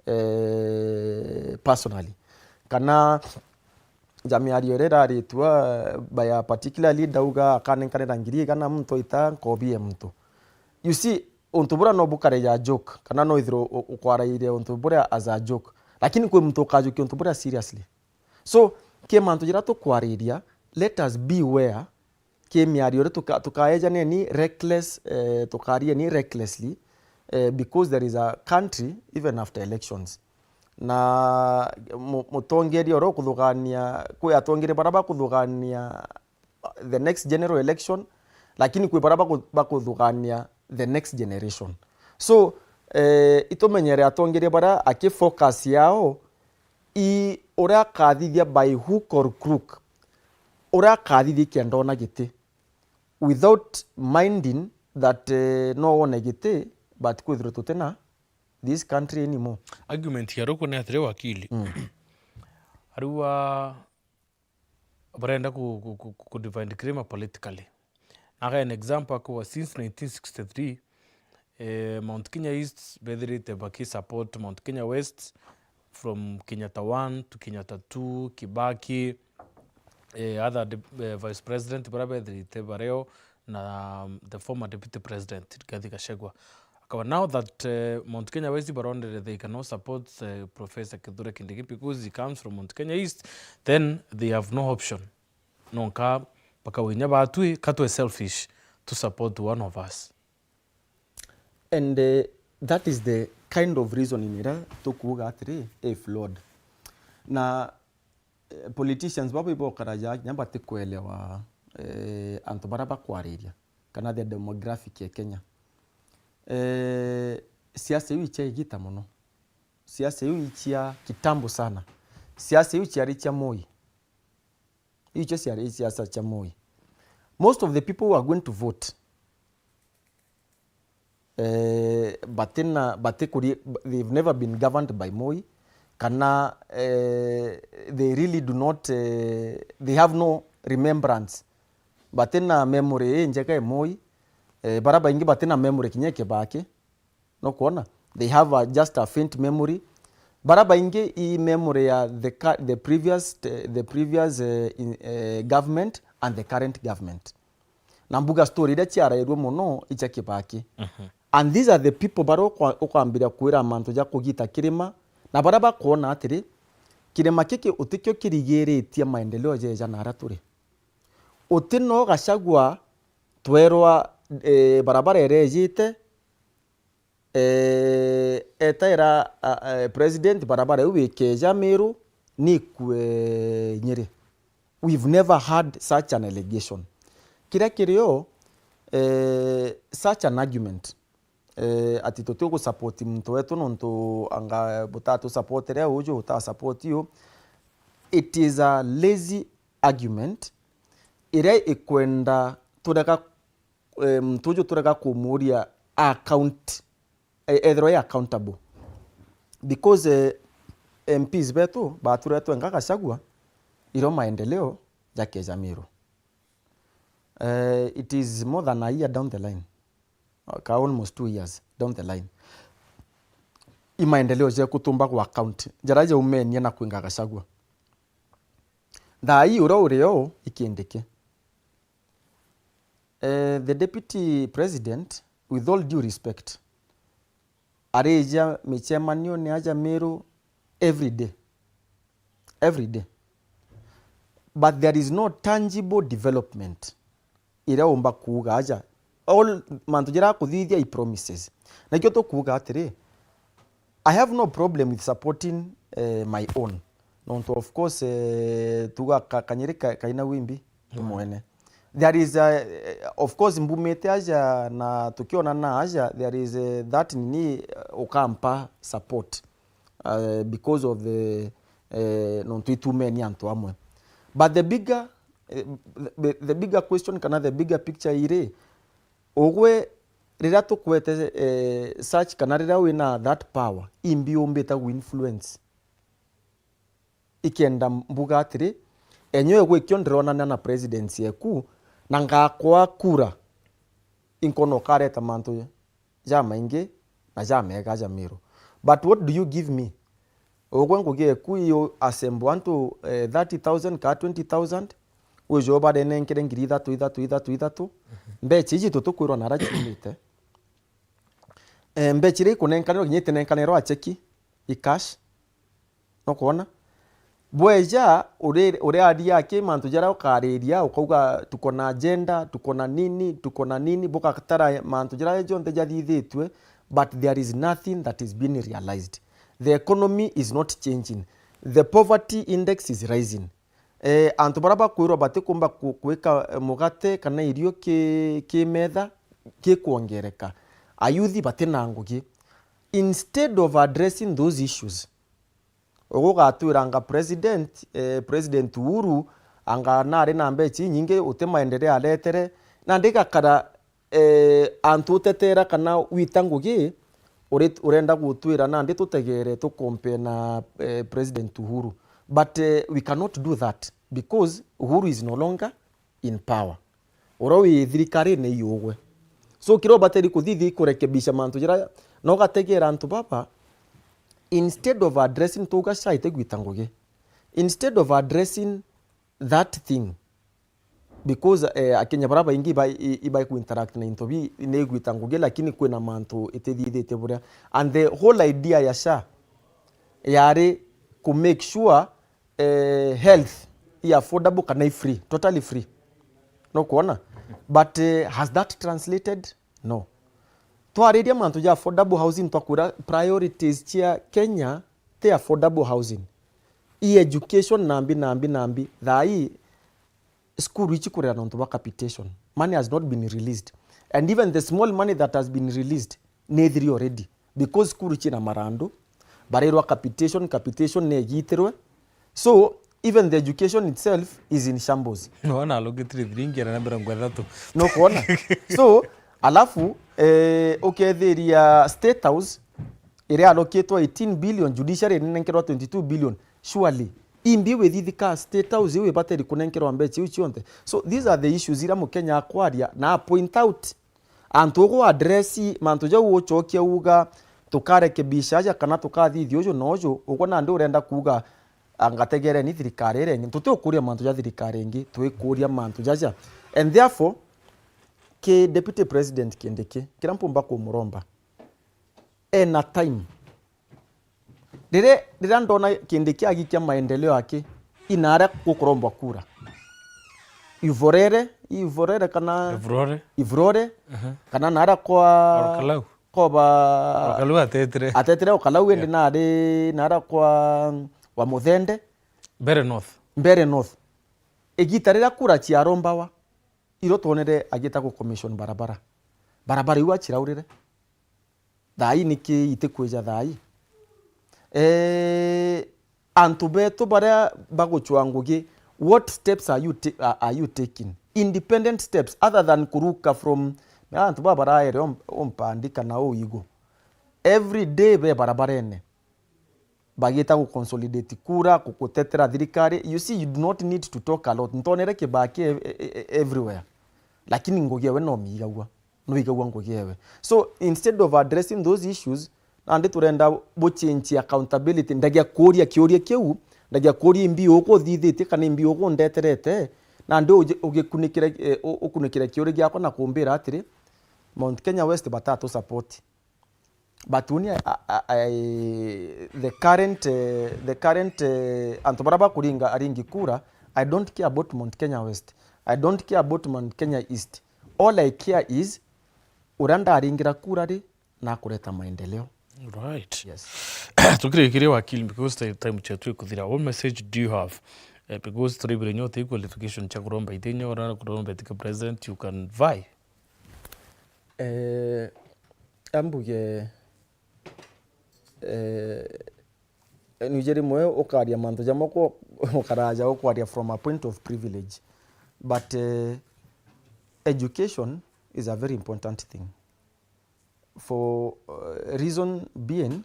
eh, personally. Kana ja miario iria iraritwa by a particular leader, auga akanenkanira ngiri igana muntu aita nkobi e muntu. You see, untu bura no bukare ja joke, kana no ithirwe u-, ukwaraire untu buria as a joke. Lakini kwi muntu ukajukia untu buria seriously. So, ki mantu jira tukwariria, let us beware ki miario ri tuka-, tukaejania ni reckless, eh, tukaria ni recklessly, eh, because there is a country even after elections. Na mu-, mutongeria uria ukuthugania, kwi atongeria bara bakuthugania the next general election, lakini kwi bara baku-, bakuthugania the next generation. So, eh, itumenyere atongeria bara aki focus yao i uria akathithia by hook or crook, uria akathithia kenda ona giti, without minding that, eh, no wone giti, but kwithirwe tutina this country anymore. Argument ya ruku ni atiri, wakili. Mm. Ariwa barenda ku, ku, ku, ku divide Kirima politically. Naga an example akuwa since nineteen sixty-three, eh, Mount Kenya East bethirite baki support Mount Kenya West from Kenyatta one to Kenyatta two, Kibaki, eh, other de-, eh, vice president bara bethirite bareo na, um, the former deputy president Rigathi Gachagua. Akawa now that, eh, Mount Kenya West barondere they cannot support, eh, Professor Kithure Kindiki because he comes from Mount Kenya East, then they have no option. Nonka bakawinya batwi, ka twe selfish to support one of us. And, eh, that is the kind of reasoning ira tukuuga atiri, eh, flawed. Na, eh, politicians babo ibokara ja kinya batikwelewa, eh, antu bara bakwariria, kana the demographic ya Kenya. Eh, siasa iu icia igita mono. Siasa iu icia kitambo sana. Siasa iu ciari cia Moi. Iu icio ciari siasa cia Moi. Most of the people who are going to vote, eh, batina, batikuri-, they've never been governed by Moi, kana, eh, they really do not, eh, they have no remembrance. Batina memory injega ya Moi, eh, bara baingi batina memory kinya ya Kibaki. No kwona? They have a, just a faint memory. Bara baingi i memory ya the ca-, the previous, the previous, eh, in, eh, government and the current government. Na mbuga story iria ciarairwe mono icia Kibaki. Mhm. And these are the people baria ukwa-, ukwambiria kwira mantu ja kugita kirima, na baria bakwona atiri, kirima kiki utikio kirigiritie maendeleo jeja na aria turi. Uti no Gachagua twerwa, eh, barabara irejite, eh, etaira, ah, eh, president barabara iu ikeja Meru, nikue Nyeri. We've never had such an allegation. Kiria kirio, eh, such an argument, eh, ati tuti gusupport muntu wetu nontu anga butatusupport ria uju, uta support yu, it is a lazy argument iria ikwenda turega, eh, muntu uju turega kumuria account, eh, ethirwa e accountable. Because, eh, M Ps betu baturetwe nga Gachagua, irio maendeleo jakeja Meru. Eh, it is more than a year down the line. Ka almost two years down the line. I maendeleo jeku tumba gwa account, jaria jaumenia na kwinga Gachagua. Thaa ii uria uri o i Kindiki. Eh, the deputy president, with all due respect, arija michemanio ni aja Meru every day. Every day. But there is no tangible development iria umba kuuga aja. All mantu jaria akuthithia i promises. Nakio tukuuga atiri, I have no problem with supporting, eh, my own. Nontu of course, eh, tuga ka-, kanyiri ka-, kaina wimbi mwene. There is, uh, of course, mbumite aja na tukionana aja, there is, uh, that nini, uh, ukampa support, uh, because of the, uh, nontu itumeni antu amwe. But the bigger, uh, the, the bigger question kana the bigger picture iri, ugwe riria tukwete, uh, such kana riria wina that power, imbi umbite gu influence. Ikenda mbuga atiri, enyewe gwikio ndironana na president yeku, na ngakwa kura, inkona ukareta mantu jamaingi na jamega ja Meru. But what do you give me? Ugwe ngugi eku iyo assemble antu, eh, thirty thousand ka twenty thousand, wije ubarenenkere ngiri ithatu, ithatu, ithatu, ithatu. Mbecha iji tutukwirwa nara ciumite. Eh, mbecha iria ikunenkanirwa kinya itinenkanirwa a cheki, i cash. Nukwona? Bweja, uri-, uriaria aki mantu jaria ukariria, ukauga, "Tuko na agenda, tuko na nini, tuko na nini," bugatara mantu jaria jonthe jathithitue, but there is nothing that is being realized. The economy is not changing. The poverty index is rising. Eh, antu baria bakwirwa batikumba ku-, kwika, eh, mugate kana irio ki-, ki metha, gikwongereka. Ayuthi batina ngugi. Instead of addressing those issues, ugugatwira anga president, eh, President Uhuru, anga nari na mbecha inyingi, uti maendeleo aretere, nandi gakara, eh, antu utetera kana wita ngugi, uri-, urenda gutwira nandi tutegere tukompea na, eh, President Uhuru. But, eh, we cannot do that because Uhuru is no longer in power. Uria wi thirikarine i ugwe. So, kiria ubateri kuthithia i kurekebisha mantu jaria, na ugategera antu baba, instead of addressing, tuuga sha itigwita ngugi. Instead of addressing that thing, because, eh, Akenya baria baingi iba-, i-, ibai ku interact na into bi, ni igwita ngugi, lakini kwina mantu itithithite buria. And the whole idea ya sha yari ku make sure, eh, health i affordable kana i free, totally free. Nukwona? But, eh, has that translated? No. Twariria mantu ja affordable housing, twakwira priorities cia Kenya ti affordable housing. I education nambi, nambi, nambi. Thaa ii, cukuru ici kurira nontu bwa capitation. Money has not been released. And even the small money that has been released, ni ithiri already. Because cukuru ciina marandu, barirwa capitation, capitation ni igitirwe. So, even the education itself is in shambles. Nona allocated thiringi igana na mirongo ithatu. Nukwona? So, alafu, eh, ukethiria State House, iria allocatwa eighteen billion, judiciary inenkerwa twenty-two billion. Surely, imbi withithika State House iu ibateri kunenkerwa mbecha iu cionthe? So, these are the issues iria Mukenya akwaria na a point out. Antu ugu address mantu jau ucokia uga tukarekebisha aja kana tukathithia uju na uju, ugu nandi urenda kuuga, anga tegereni thirikari iria ingi. Tutiukuria mantu ja thirikari ingi, twikuria mantu jaja. And therefore, Ki Deputy President Kindiki, kiria mpumba kumuromba, ena time. Riria, riria ndona Kindiki agikia maendeleo aki, inaria gukurombwa kura. Ivorere, Ivorere kana Ivurore. Ivurore, Aha. kana naria kwa Orkalau. Koba Orkalau atetire. Atetire Orkalau, indi Yeah. nari naria kwa wa Muthende. Mbere North. Mbere North. Igita riria kura ciarombawa, iro twonere agiita gu commission barabara. Barabara iu aciraurire. Thaa ii niki itikwija thaa ii? Eh, antu betu baria bagucwa ngugi, what steps are you ta-, are, are you taking? Independent steps other than kuruka from, na antu baba baraere om-, ompandi kana oigo. Every day be barabarene. Bagiita gu consolidate kura, ku-, gutetera thirikari. You see, you do not need to talk a lot. Ntonere Kibaki e-, e-, e-, everywhere. Lakini ngugi ewe no miigagua. No igagua ngugi ewe. So, instead of addressing those issues, nandi turenda bu change accountability. Ndagia kuuria kiuria kiu, ndagia kuuria imbi uku uthithitie kana imbi uku undeterete, nandi uji-, ugikunikire, eh, u-, ukunikire kiuria giakwa na kumbira atiri, Mount Kenya West batatu support. But uni, I, I, I, the current, eh, the current, eh, antu baria bakuringa aringi kura, I don't care about Mount Kenya West. I don't care about Mount Kenya East. All I care is, uria ndaringira kura ri, na kureta maendeleo. Right. Yes. Tukirikiria wakili, because ti-, time cietu ikuthira. What message do you have? Eh, because turibire nyo ti qualification cia kuromba ithinya, ora kuromba itika president, you can vie. Eh, ambuge, eh, nuje rimwe ukaria mantu jamwe ku-, ukaraja ukwaria from a point of privilege. But, eh, education is a very important thing. For, uh, reason being,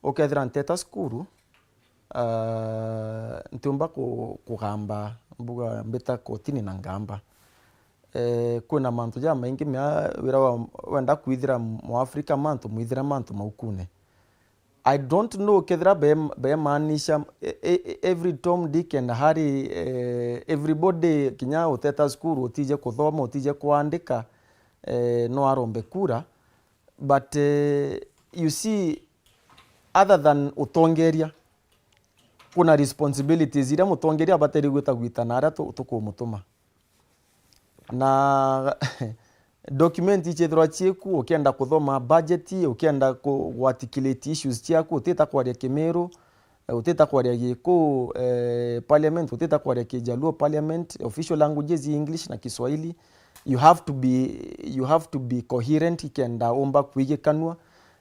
ukethira nteta cukuru, uh, ntiumba ku-, kugamba, mbuga mbita kotini na ngamba. Eh, kwina mantu jamaingi mea wira wa, wenda kwithira Mwafrika mantu, mwithira mantu maukune. I don't know kethira be-, bemaanisha, e-, e-, every Tom, Dick and Harry, eh, everybody kinya uteta cukuru, utije kuthoma, utije kuandika, eh, no arombe kura. But, eh, you see, other than utongeria, kuna responsibilities iria mutongeria abateri gwita gwita na aria tu-, tukumutuma. Na document ichethirwa chieku, ukienda kuthoma budget, ukienda ku-, articulate issues chiaku, utita kwaria Kimiru, eh, utita kwaria Gikuyu, eh, parliament, utita kwaria Kijaluo parliament, official languages English na Kiswahili. You have to be, you have to be coherent ikenda umba kwigikanua.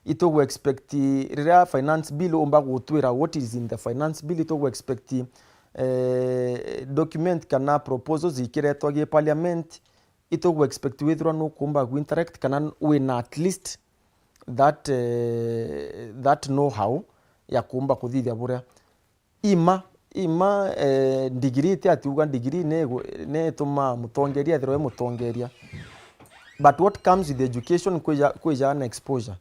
Itugu expect riria finance bill umba gutwira what is in the finance bill, itugu expect, eh, document kana proposals ikiretwa gi parliament, itugu expect withirwa nukumba gu interact kana wina at least that, eh, that know how ya kumba kuthithia buria. Ima, ima, eh, degree ti ati uga degree ni igu-, ni itumaa mutongeria ethirwa e mutongeria. But what comes with education kwija, kwija na exposure.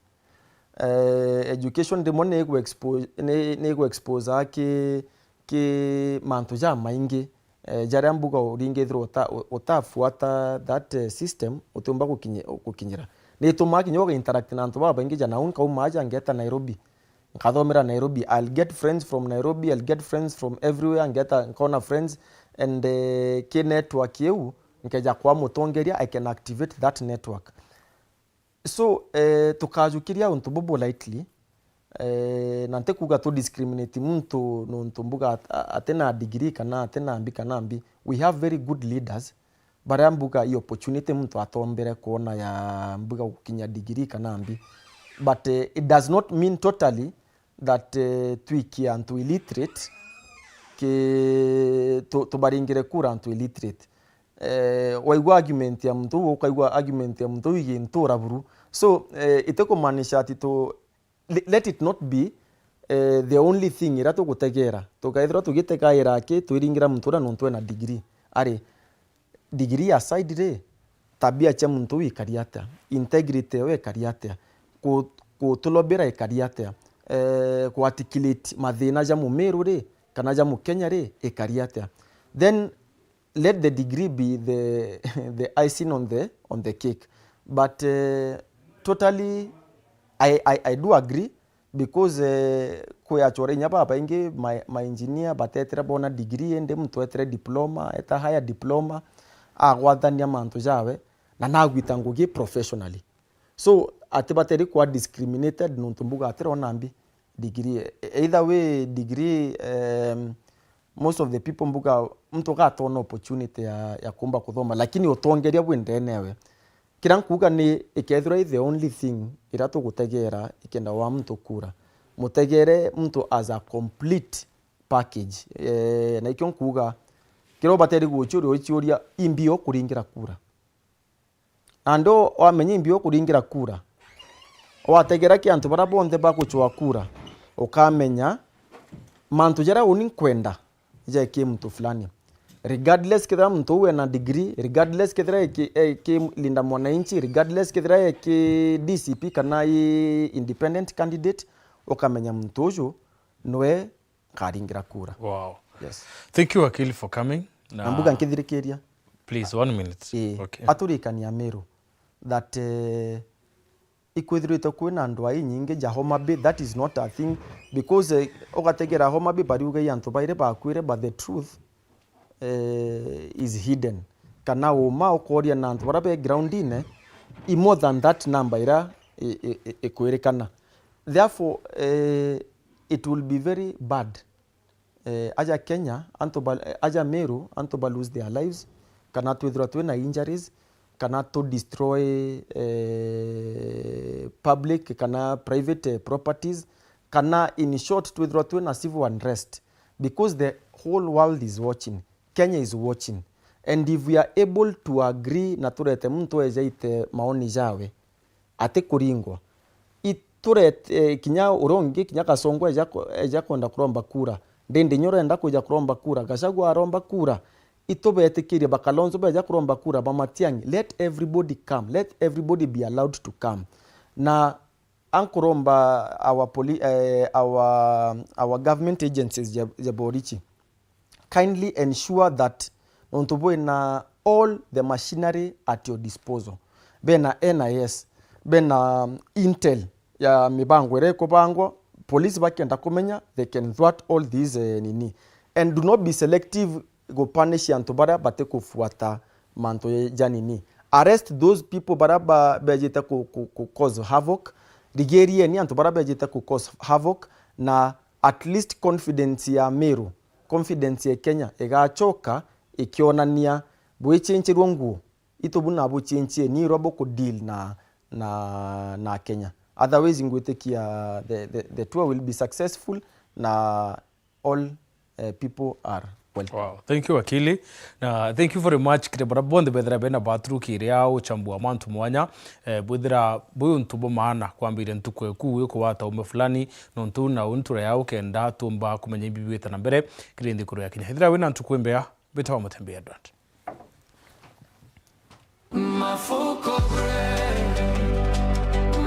Eh, education rimwe ni igu expo-, ni, ni igu expose ki, ki mantu jamaingi, eh, jaria mbuga uringithirwa uta-, u-, utafuata that, eh, system, utiumba gukinyi-, gukinyira. Ni itumaa kinya uga interact na antu babaingi ja nau nkauma aja ngeta Nairobi. Nkathomera Nairobi, I'll get friends from Nairobi, I'll get friends from everywhere, ngeta, nkona friends, and, eh, ki network iu, nkeja kwa mutongeria, I can activate that network. So, eh, tukajukiria untu bubu lightly, eh, na ntikuga tu discriminate muntu nuntu mbuga at-, a-, atina degree kana atina mbi kana mbi. We have very good leaders, baria mbuga i opportunity muntu atombere kwona ya mbuga gukinya degree kana mbi. But, eh, it does not mean totally that, eh, twikie antu illiterate, ki-, tu-, tubaringire kura antu illiterate. Eh, waigua argument ya muntu uu, ukaigua argument ya muntu uu igi ntura buru. So, eh, itikumaanisha ati tu-, le-, let it not be, eh, the only thing iria tugutegera. Tukaithirwa tugitegaira aki, twiringira muntu uria nontu ena degree. Ari, degree aside ri, tabia cia muntu uu ikari atia? Integrity yawe ikari atia? Ku-, kutulobera ikari atia? Eh, ku articulate mathina ja Mumiru ri, kana ja Mukenya ri, ikari atia? Then, let the degree be the the icing on the on the cake, but uh, totally I, I, I do agree because uh, kwi achore inya babaingi ma, ma engineer batetire bona degree, indi muntu etire diploma, eta higher diploma, agwathania mantu jawe na nagwita ngugi professionally. So ati bateri kwa discriminated nontu mbuga atirona mbi degree. E- either way degree, um, most of the people mbuga muntu gatona opportunity ya, ya kumba kuthoma, lakini utongeria bwi ndenewe. Kira nkuga ni ikethirwa i the only thing ira tugutegera ikenda wa muntu kura, mutegere muntu as a complete package. Eh, na ikio nkuga kira ubateri guchuria uchiuria imbi ukuringira kura. Nandi wamenya imbi ukuringira kura, wategera ki antu baria bonthe baguchwa kura, ukamenya mantu jaria uni nkwenda jeki muntu fulani. Regardless kethira muntu uu ena degree, regardless kethira eki, eki Linda Mwananchi, regardless kethira eki D C P kana i independent candidate, ukamenya muntu uju nwe nkaringira kura. Wow. Yes. Thank you, Akili, for coming. Na mbuga nkithirikiria. Please, one minute. Ii. Okay. Aturikania Meru that eh, ikwithirite kwina ndwai nyingi ja Homa Bay, that is not a thing, because eh, ugategera Homa Bay bariuga i antu bairi bakwire, but the truth eh, is hidden. Kana uma ukoria na antu baria be groundine i more than that number ira i- i- i- ikwirikana. Therefore eh, it will be very bad eh, aja Kenya antu ba, eh, aja Meru antu ba lose their lives, kana twithirwa twina injuries, kana tu destroy eh, public kana private eh, properties, kana in short twithirwa twina civil unrest, because the whole world is watching, Kenya is watching, and if we are able to agree na turete muntu ejaite maoni jawe, atikuringwa. Iturete eh, kinya uria ungi, kinya Kasongo eja ku- eja kwenda kuromba kura, Ndindi nyu urenda kuja kuromba kura, Gachagua aromba kura, itubetikirie, ba Kalonzo beja kuromba kura, ba Matiang'i, let everybody come, let everybody be allowed to come. Na ankuromba our poli, eh, our, our government agencies ja, ja borichi, kindly ensure that nontu bwina all the machinery at your disposal, bena N I S, bena um, intel ya mibango iria ikubangwa, police bakenda kumenya, they can thwart all these eh, nini, and do not be selective gupunish antu baria batikufuata mantu ja nini. Arrest those people baria ba- bejite ku, ku, ku cause havoc. Rigirieni antu baria bejite ku cause havoc, na at least confidence ya Meru, confidence ya Kenya igachoka ikionania bwichinchirwe nguo. Itu buna buchinchie ni irwa buku deal na, na, na Kenya. Otherwise ngwitikia the, the, the tour will be successful na all uh, people are welcome. Wow. Thank you, Akili. Na thank you very much kiri bara bonthe bethira bena bathuruki iria uchambua mantu mwanya. Eh, bwithira bwi untu bwa maana kwambiria ntuku eku wi kuwata ume fulani, nontu na untura ya ukenda tumba kumenya imbi bita na mbere kiri nthikuru ya Kenya. Ithira wina ntuku imbea, bita wa Mutembea Edward. Mafuko Bread.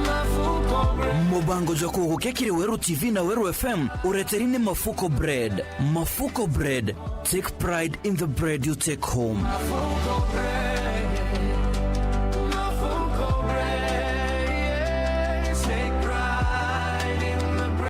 Mafuko Bread. Mubango jwa kugukia kiri Weru T V na Weru F M ureteri ni Mafuko Bread. Mafuko Bread. Take pride in the bread you take home. Mafuko Bread.